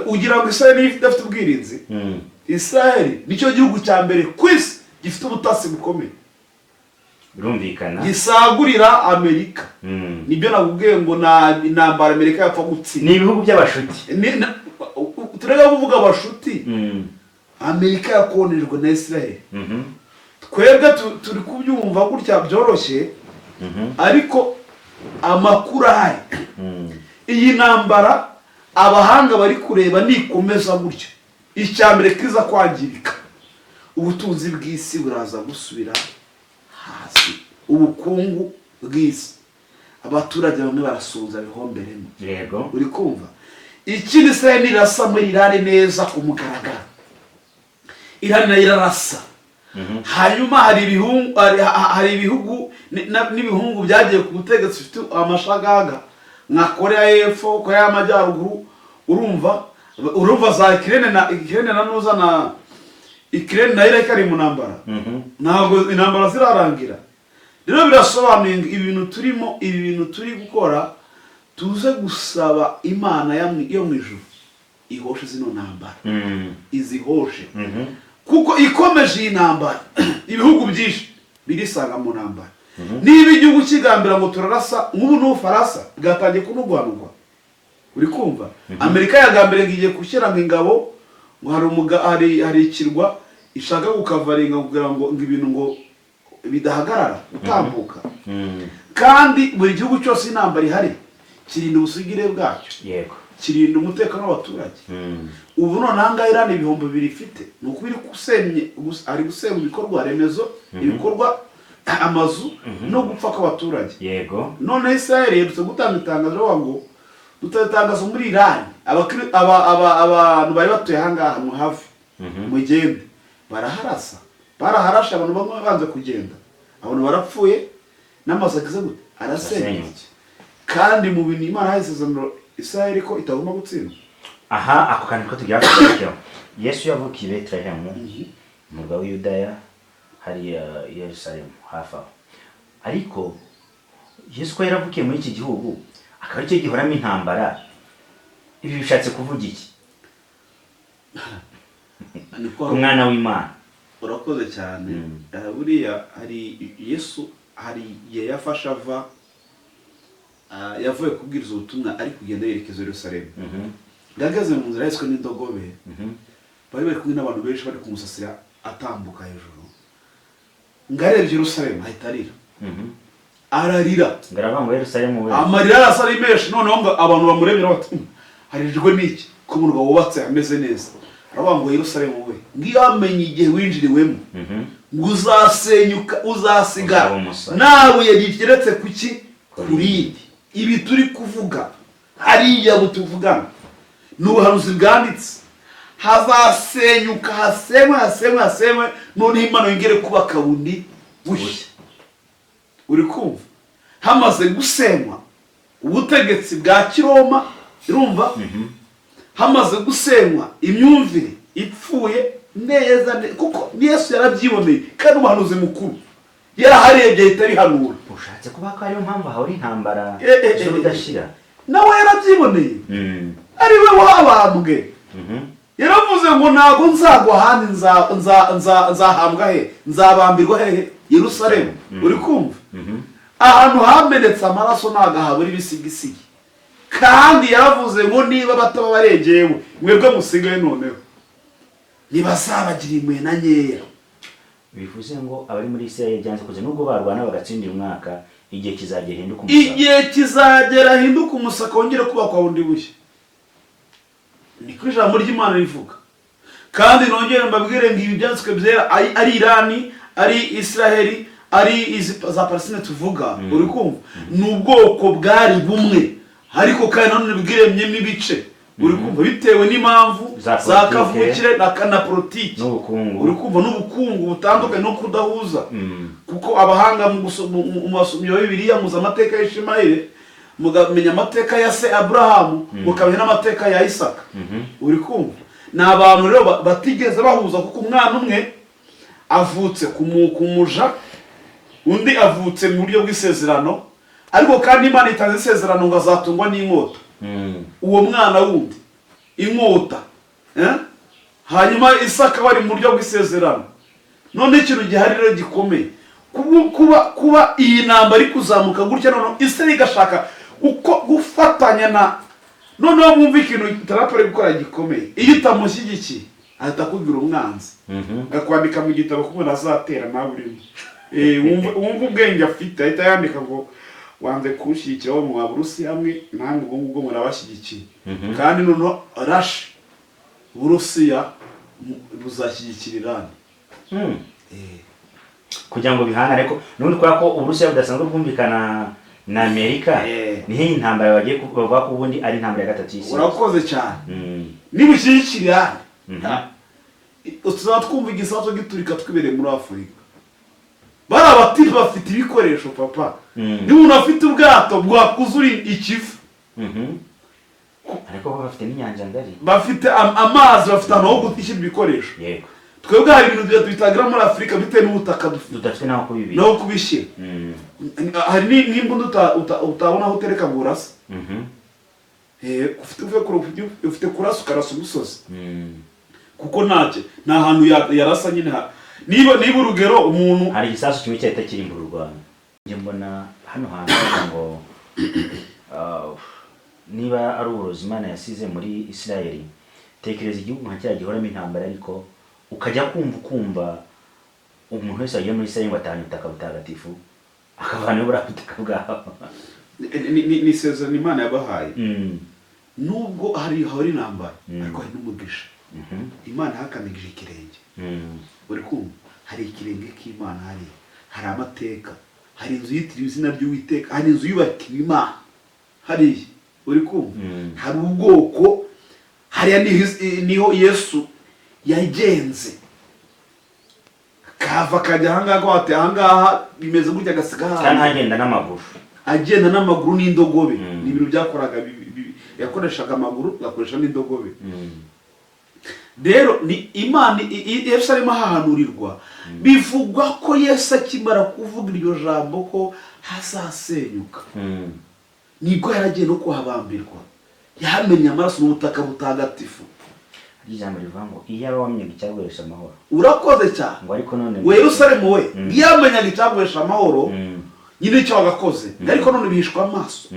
Speaker 3: ugira ngo Israel niyo idafite ubwirinzi. Israel nicyo gihugu cya mbere ku isi gifite ubutasi bukomeye,
Speaker 2: Birumvikana.
Speaker 3: gisagurira Amerika. Nibyo nakubwiye ngo nta intambara Amerika yapfa gutsinda.
Speaker 2: Ni ibihugu by'abashuti.
Speaker 3: Tureke kuvuga abashuti. Amerika yakonejwe na Israel. Twebwe turi kubyumva gutya byoroshye, ariko amakuru ahari, iyi ntambara abahanga bari kureba, nikomeza gutya, icya mbere kiza kwangirika, ubutunzi bw'isi buraza gusubira hasi, ubukungu bw'isi, abaturage bamwe barasonza bihomberemo. Uri kumva, ikindi, Israel nirasa muri Irani neza ku mugaragaro, Irani nayo irarasa. Hanyuma hari ibihugu n'ibihungu byagiye ku butegetsi bifite amashagaga nka Korea y'Epfo, Korea y'Amajyaruguru. Urumva za Ikirene na nuza na Ikirene nayo iracyari mu ntambara. Ntabwo intambara zirarangira. Rero birasobanuye ngo ibintu turimo, ibi bintu turi gukora, tuze gusaba Imana yo mu ijuru ihoshe zino ntambara, izihoshe, kuko ikomeje iyi ntambara ibihugu byinshi Birisanga mu ntambara. Niba igihugu kigambira ngo turarasa, nk'ubu n'Ubufaransa bwatangiye kunugwanugwa, uri kumva? Amerika yagambiriye ngo igiye gushyira ngo ingabo, ngo hari hari ikirwa ishaka gukavaringa kugira ngo ibintu ngo bidahagarara gutambuka. Kandi buri gihugu cyose intambara ihari kirinda ubusugire bwacyo, kirinda umutekano w'abaturage. Ubu none aha ngaha Irani 2000 ifite ni uko iri gusenye, ari gusenya ibikorwa remezo, ibikorwa, amazu no gupfa kw'abaturage. None Israel iherutse gutanga itangazo rivuga ngo dutanga itangazo muri Irani, abantu bari batuye aha ngaha muhave, mugende. Baraharasa, baraharashe, abantu bamwe banze kugenda, abantu barapfuye n'amazu agize gute? Arasenyutse.
Speaker 2: Arasenyutse.
Speaker 3: Kandi mu bintu Imana yahaye isezerano Israel ko itagomba gutsindwa.
Speaker 2: Aha ako kantu ko tugira kugarukaho, Yesu yavukiye i Betelehemu, umurwa w'Iyudaya, hariya i Yerusalemu hafi aho. Ariko Yesu ko yaravukiye muri iki gihugu akaba aricyo gihoramo intambara, ibi bishatse kuvuga iki
Speaker 3: Niko.
Speaker 2: ku mwana w'Imana?
Speaker 3: Urakoze cyane. Buriya hari Yesu, hari igihe yafashe ava, yavuye kubwiriza ubutumwa, ari kugenda yerekeza i Yerusalemu. Ngageze mu nzira yahetswe n'indogobe, bari kumwe n'abantu benshi bari kumusasira, atambuka hejuru ngarebye Yerusalemu ahita arira, ararira.
Speaker 2: Ngo aravuga ngo: "Yerusalemu we!"
Speaker 3: Amarira arasa ari menshi. Noneho ngo abantu bamurebera bati: Harijwe n'iki ko umurwa wubatse hameze neza?" Aravuga ngo: "Yerusalemu we, ngiyo wamenye igihe winjiriwemo, ngo uzasenyuka, uzasigara
Speaker 2: Uzaba umusare.
Speaker 3: nta buye rigeretse ku ki? Ku rindi." Ibi turi kuvuga hariya tuvugana ni ubuhanuzi bwanditse. Hazasenyuka, hasenywe, hasenywe, hasenywe, noneho Imana yongere kubaka bundi bushya. Uri kumva? Hamaze gusenywa ubutegetsi bwa Kiroma, urumva, hamaze gusenywa imyumvire ipfuye neza, kuko Yesu yarabyiboneye kandi umuhanuzi mukuru yaraharebye ahita abihanura.
Speaker 2: Ushatse kuba ko ariyo mpamvu hahora intambara z'urudashira?
Speaker 3: Nawe yarabyiboneye, ari we wabambwe. Yaravuze ngo: "Ntabwo nzagwa ahandi, nzahambwa he? Nzabambirwa hehe? Yerusalemu." Uri kumva? Ahantu hamenetse amaraso ntabwo habura ibisigisigi. Kandi yaravuze ngo niba bataba barengewe, mwebwe musigaye noneho ntibazabagira impuhwe na nkeya.
Speaker 2: Bivuze ngo abari muri Israel byanze kuze, nubwo barwana bagatsinda uyu mwaka, igihe kizagera hinduka umusaka.
Speaker 3: Igihe kizagera hinduka umusaka, wongere kubakwa bundi bushya. Niko ijambo ry'Imana rivuga. Kandi nongere mbabwire ngo ibi byanditswe byera, ari Irani, ari Israheli, ari izi za Palestine tuvuga, uri kumva, ni ubwoko bwari bumwe, ariko kandi nanone bwiremyemo ibice, uri kumva, bitewe n'impamvu
Speaker 2: za
Speaker 3: za
Speaker 2: politike,
Speaker 3: kavukire na politiki
Speaker 2: n'ubukungu.
Speaker 3: Uri kumva, n'ubukungu butandukanye no kudahuza. Kuko abahanga mu basomyi ba Bibiliya muzi amateka ya Ishimayeli, mukamenya amateka ya se Aburahamu, mukamenya n'amateka ya Isaka. Uri kumva, ni abantu rero batigeze bahuza, kuko umwana umwe avutse ku muja, undi avutse mu buryo bw'isezerano. Ariko kandi Imana itanze isezerano ngo azatungwa n'inkota, uwo mwana wundi inkota, eh? Hanyuma Isaka bari mu buryo bw'isezerano. None ikintu gihari rero gikomeye, kuba iyi ntambara iri kuzamuka gutya, noneho Israel igashaka uko gufatanya na, noneho mwumve ikintu Trump ari gukora gikomeye. Iyo utamushyigikiye ahita akubwira umwanzi, akakwandika mu gitabo ko umuntu azatera nawe urimo. Wumve ubwenge afite, ahita yandika ngo wanze kuwushyigikira wo mu Burusiya hamwe namwe, ubwo ngubwo murabashyigikiye. Kandi noneho rashi Uburusiya buzashyigikira Irani.
Speaker 2: Kugira ngo bihangane. Ariko n'ubundi kubera ko Uburusiya budasanzwe bwumvikana na Amerika, niho iyi ntambara bagiye bavuga ko ubundi ari intambara ya gatatu y'isi.
Speaker 3: Urakoze cyane. Niba ushyigikira Irani, tuzaba twumva igisasu giturika twibereye muri Afurika. Bariya batipe bafite ibikoresho, papa. Niba umuntu afite ubwato bwakuzura Ikivu,
Speaker 2: Ariko bo bafite n'inyanja ngari.
Speaker 3: Bafite amazi, bafite ahantu ho gushyira ibikoresho. Twebwe hari ibintu bitagira muri Afurika bitewe n'ubutaka dufite,
Speaker 2: tudafite n'aho kubibika,
Speaker 3: naho kubishyira. Hari n'imbunda utabona aho utereka ngo urase. Ufite kurasa, ukarasa umusozi, kuko ntacyo, nta hantu yarasa nyine. Niba urugero umuntu
Speaker 2: Hari igisasu kimwe cyahita kirimbura u Rwanda. Njye mbona hano hantu bavuga ngo niba ari uburozi Imana yasize muri Isirayeli. Tekereza igihugu nka kiriya gihoramo intambara, ariko ukajya kumva ukumva umuntu wese wagiye muri Isirayeli ngo atahanye ubutaka butagatifu, akavanayo buriya butaka bwabo.
Speaker 3: Ni isezerano Imana yabahaye. Nubwo hari hahora intambara, ariko hari n'umugisha. Imana yahakanigije ikirenge. Uri kumva, hari ikirenge k'Imana hariya, hari amateka, hari inzu yitiriwe izina ry'Uwiteka, hari inzu yubakiwe Imana hariya. Uri kumva? Hari ubwoko hariya, niho Yesu yagenze, kava akajya ahangaha, ko ati ahangaha bimeze gutya, agasiga
Speaker 2: Kandi
Speaker 3: hahandi.
Speaker 2: Agenda n'amaguru.
Speaker 3: Agenda n'amaguru n'indogobe. Ni ibintu byakoraga yakoreshaga amaguru, agakoresha n'indogobe. Rero ni Imana Yesu arimo ahahanurirwa. Bivugwa ko Yesu akimara kuvuga iryo jambo ko hazasenyuka, nibwo yaragiye no kuhabambirwa, yahamenye amaraso n'ubutaka butagatifu.
Speaker 2: Hari ijambo rivuga ngo iyo aba wamenyaga icyaguhesha amahoro.
Speaker 3: Urakoze cyane.
Speaker 2: Ngo ariko none
Speaker 3: We Yerusalemu we, iyo yamenyaga icyaguhesha amahoro, nyine icyo wagakoze, ariko none bihishwa amaso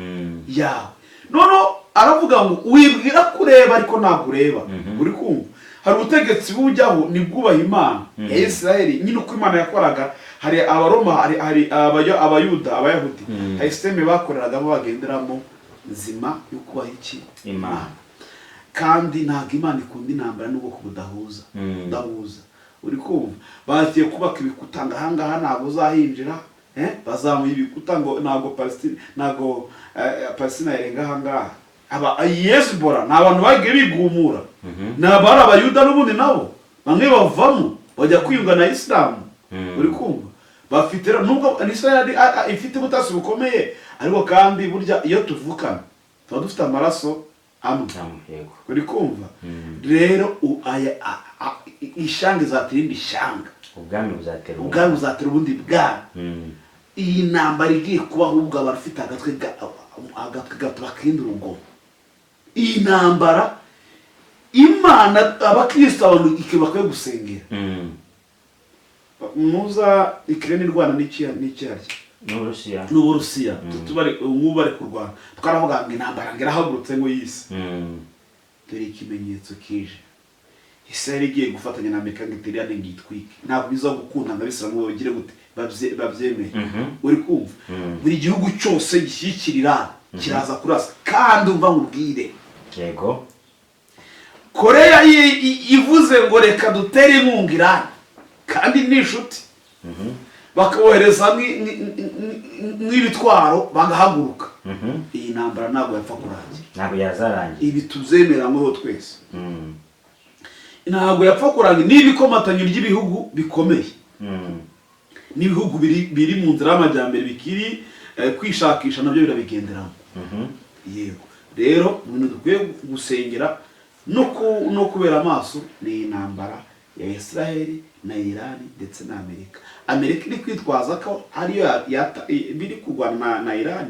Speaker 3: yawe. Noneho aravuga ngo wibwira ko ureba, ariko ntabwo ureba. Uri kumva, hari ubutegetsi bujyaho ntibwubahe Imana ya Isirayeli. Nyine uko Imana yakoraga, hari Abaroma, hari Abayuda, Abayahudi, hari système bakoreragamo, bagenderamo nzima yo kubaha iki?
Speaker 2: Imana.
Speaker 3: Kandi ntabwo Imana ikunda intambara n'ubwoko budahuza. Budahuza. Uri kumva, bagiye kubaka ibikuta ngo ahangaha ntabwo uzahinjira, eh? Bazamuye ibikuta ngo ntabwo Palestine, ntabwo Palestine yarenga ahangaha. Aba Hezbollah ni abantu bagiye bigumura, ni abari Abayuda n'ubundi, nabo bamwe bavamo bajya kwiyunga na Isilamu. Uri kumva, bafite nubwo Israel ifite ubutasi bukomeye, ariko kandi burya iyo tuvukana tuba dufite amaraso amwe.
Speaker 2: Amwe, yego.
Speaker 3: Uri kumva? Rero ishyanga izatera irindi shyanga.
Speaker 2: Ubwami buzatera ubundi.
Speaker 3: Ubwami buzatera ubundi bwami. Iyi ntambara igiye kubaho, ahubwo abafite agatwe gato bakirinda urugomo. Iyi ntambara, Imana, abakristo, abantu ike bakwiye gusengera. Muza Ukraine irwana n'icyarya
Speaker 2: N'Uburusiya.
Speaker 3: n'Uburusiya. Nk'ubu bari kurwana, twaravuga ngo intambara ngo irahagurutse ngo y'isi. Dore ikimenyetso kije: Israel igiye gufatanya na Amerika ngo itere ngo itwike. Ntabwo biza gukunda ngo Abisilamu bagire gute, babyemeye. Uri kumva? Buri gihugu cyose gishyigikira Iran kiraza kurasa. Kandi umva nkubwire,
Speaker 2: Yego.
Speaker 3: Koreya ivuze ngo reka dutere inkunga Iran, kandi ni inshuti, bakabohereza nk'ibitwaro, bagahaguruka. Iyi ntambara ntabwo yapfa kurangira.
Speaker 2: Ntabwo yazarangira.
Speaker 3: Ibi tuzemeranyweho twese, ntabwo yapfa kurangira. Niba ikomatanyo ry'ibihugu bikomeye n'ibihugu biri mu nzira y'amajyambere bikiri kwishakisha, nabyo birabigenderamo. Yego, rero mu bintu dukwiye gusengera no kubera amaso ni intambara ya Israel na Iran ndetse na Amerika. Amerika iri kwitwaza ko ariyo biri kurwana na Iran,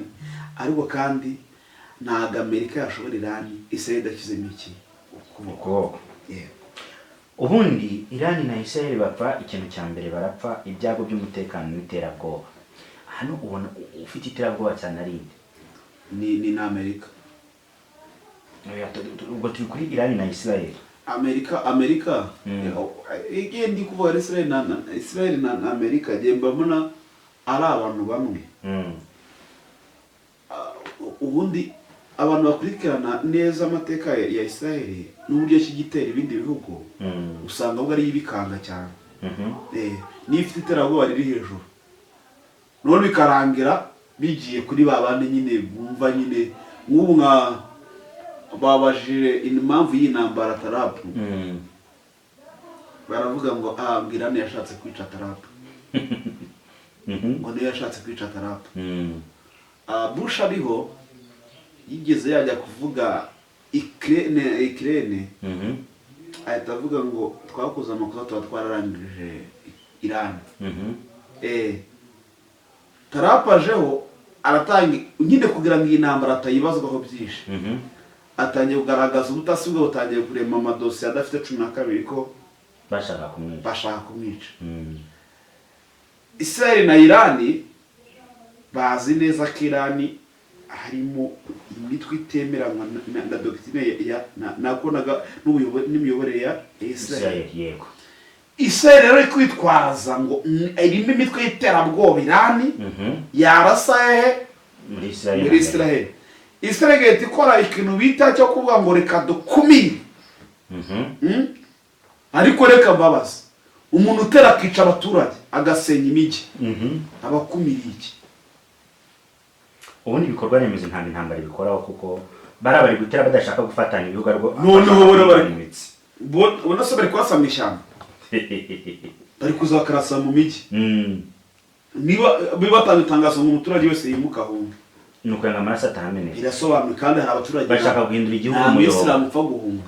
Speaker 3: ariko kandi ntabwo Amerika yashobora Iran Israel idashyizemo iki? Ukuboko.
Speaker 2: Ukuboko.
Speaker 3: Yego.
Speaker 2: Ubundi Iran na Israel bapfa ikintu cya mbere, barapfa ibyago by'umutekano n'iterabwoba. Hano ubona ufite iterabwoba cyane ari nde?
Speaker 3: Ni na Amerika.
Speaker 2: Oya, ubwo turi kuri Iran na Israel.
Speaker 3: Amerika, igihe ndi kuvuga Israel na Israel na Amerika, ngiye mbabona ari abantu bamwe. Ubundi abantu bakurikirana neza amateka ya Israel n'uburyo ki gitera ibindi bihugu, usanga ahubwo ariyo ibikanga cyane. Niyo ifite iterabwoba riri hejuru, none bikarangira bigiye kuri ba bandi nyine bumva nyine. Nk'ubu nka babajije impamvu y'iyi ntambara Trump, baravuga ngo ah, ngo Iran yashatse kwica Trump, ngo niyo yashatse kwica Trump. Ah, Bush ariho yigeze yajya kuvuga Ukraine, ahita avuga ngo twakoze amakosa, tuba twararangije Iran. Trump ajeho aratanga nyine kugira ngo iyi ntambara atayibazwaho byinshi, atangiye kugaragaza ubutasi bwe, butangiye kurema amadosiye adafite 12 ko
Speaker 2: Bashaka kumwica.
Speaker 3: Bashaka kumwica. Israel na Irani bazi neza ko Irani harimo imitwe itemeranywa na doctrine ya nako n'imiyoborere ya Israel.
Speaker 2: Israel, yego.
Speaker 3: Israel rero iri kwitwaza ngo irimo imitwe y'iterabwoba Irani yarasa hehe?
Speaker 2: Muri Israel.
Speaker 3: Muri Israel. Israel igahita ikora ikintu bita cyo kuvuga ngo reka dukumire. Ariko reka mbabaze, umuntu utera akica abaturage, agasenya imijyi, abakumiriye iki?
Speaker 2: Ubundi ibikorwa remezo ntabwo intambara ibikoraho, kuko bariya bari gutera badashaka gufatanya ibihugu, ariko
Speaker 3: Noneho bo bari-
Speaker 2: imitsi.
Speaker 3: Ubona se bari kurasa mu ishyamba? Bari kuzakarasa mu mijyi. Niba batanga itangazo ngo umuturage wese yimuka ahunge,
Speaker 2: Ni ukugira ngo amaraso atahameneka.
Speaker 3: Birasobanuye, kandi hari abaturage
Speaker 2: Bashaka guhindura igihugu
Speaker 3: nta
Speaker 2: umuyoboro.
Speaker 3: muyisilamu upfa guhunga.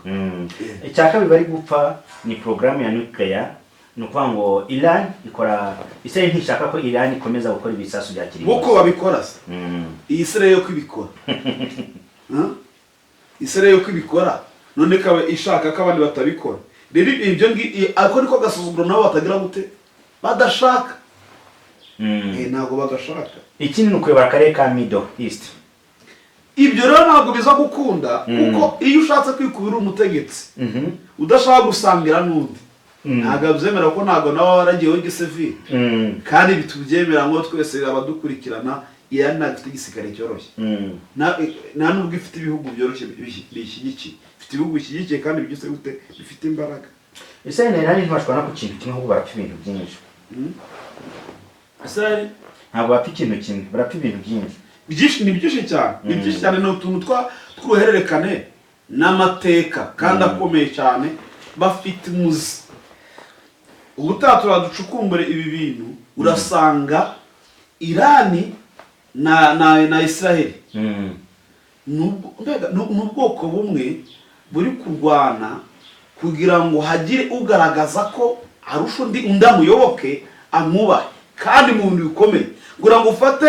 Speaker 2: Icya kabiri bari gupfa ni porogaramu ya nuclear. Ni ukuvuga ngo Iran ikora, Israel ntishaka ko Iran ikomeza gukora ibisasu bya kirimbuzi.
Speaker 3: Uko babikora se, iyi Israel yo kwibikora? Huh? Israel yo kwibikora none ikaba ishaka ko abandi batabikora. Rero ibyo ako niko gasuzuguro nabo batagira gute, badashaka. Ntabwo bagashaka.
Speaker 2: Ikindi ni ukuyobora akarere ka Middle East.
Speaker 3: Ibyo rero ntabwo biza gukunda, kuko iyo ushatse kwikubira umutegetsi udashaka gusangira n'undi, ntabwo abyemera, ko ntabwo nawe waragiyeho gisivili. Kandi ibi tubyemera ngo twese abadukurikirana, Irani ntabwo ifite igisirikare cyoroshye. Nta nubwo ifite ibihugu byoroshye bishyigikiye. Ifite ibihugu bishyigikiye kandi bigize gute, bifite imbaraga.
Speaker 2: Israel na Iran ntibashwana ku kintu kimwe, ahubwo barapfa ibintu byinshi.
Speaker 3: Israel
Speaker 2: Ntabwo bapfa ikintu kimwe, barapfa ibintu byinshi.
Speaker 3: Byinshi, ni byinshi cyane, ni byinshi cyane. Ni utuntu tw'uruhererekane n'amateka kandi akomeye cyane, bafite umuzi. Ubutaha turaducukumbure ibi bintu, urasanga Irani na Israel mbega ni ubwoko bumwe buri kurwana kugira ngo hagire ugaragaza ko arusha undi, undi amuyoboke, amwubahe, kandi mu bintu bikomeye. Kugira ngo ufate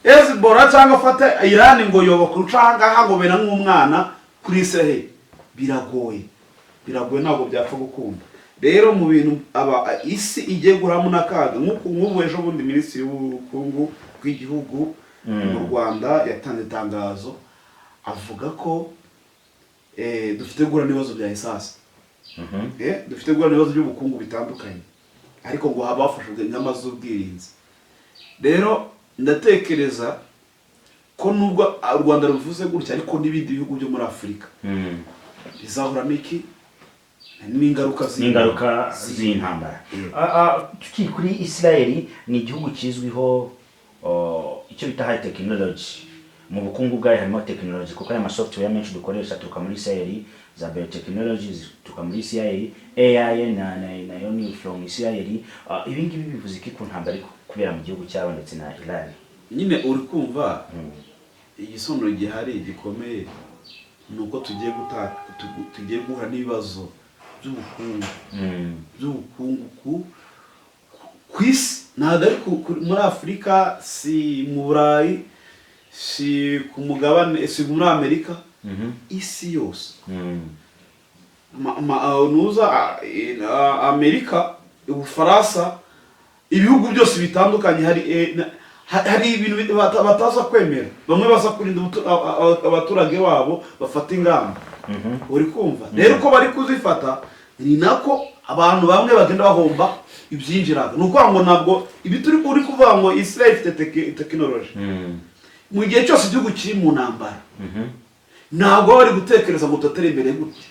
Speaker 3: Hezbollah cyangwa ufate Irani ngo yoboke uca ahangaha ngo bera nk'umwana kuri Israel, biragoye, biragoye, ntabwo byapfa gukunda. Rero mu bintu aba isi igiye guhamo n'akaga, nk'uku nk'ubu ejo bundi Minisitiri w'ubukungu bw'igihugu mu Rwanda yatanze itangazo avuga ko dufite guhura n'ibibazo bya essence, dufite guhura n'ibibazo by'ubukungu bitandukanye, ariko ngo haba hafashwe ingamba z'ubwirinzi. Rero ndatekereza ko nubwo u Rwanda ruvuze gutya, ariko n'ibindi bihugu byo muri Afurika bizahura n'iki, n'ingaruka
Speaker 2: N'ingaruka z'intambara. Tukiri kuri Israel, ni igihugu kizwiho icyo bita high technology. Mu bukungu bwayo harimo technology, kuko aya masoftware menshi dukoresha aturuka muri Israel, za biotechnology zituruka muri Israel, AI na nayo ni from Israel. Ibi ngibi bivuze iki ku ntambara iri kubera mu gihugu cyabo ndetse na Iran?
Speaker 3: Nyine uri kumva igisobanuro gihari gikomeye ni uko tugiye gutaka, tugiye guhura n'ibibazo by'ubukungu, by'ubukungu ku isi. Ntabwo ari muri Afurika, si mu Burayi, si ku mugabane, si muri Amerika, isi yose. Nuza Amerika, Ubufaransa, ibihugu byose bitandukanye, hari hari ibintu bataza kwemera. Bamwe baza kurinda abaturage babo, bafata ingamba. Uri kumva rero uko bari kuzifata, ni nako abantu bamwe bagenda bahomba ibyinjiraga. Ni ukuvuga ngo ntabwo ibi turi uri kuvuga ngo Israel ifite tekinoloji. Mu gihe cyose igihugu kiri mu ntambara, ntabwo baba bari gutekereza ngo tutere imbere gutya.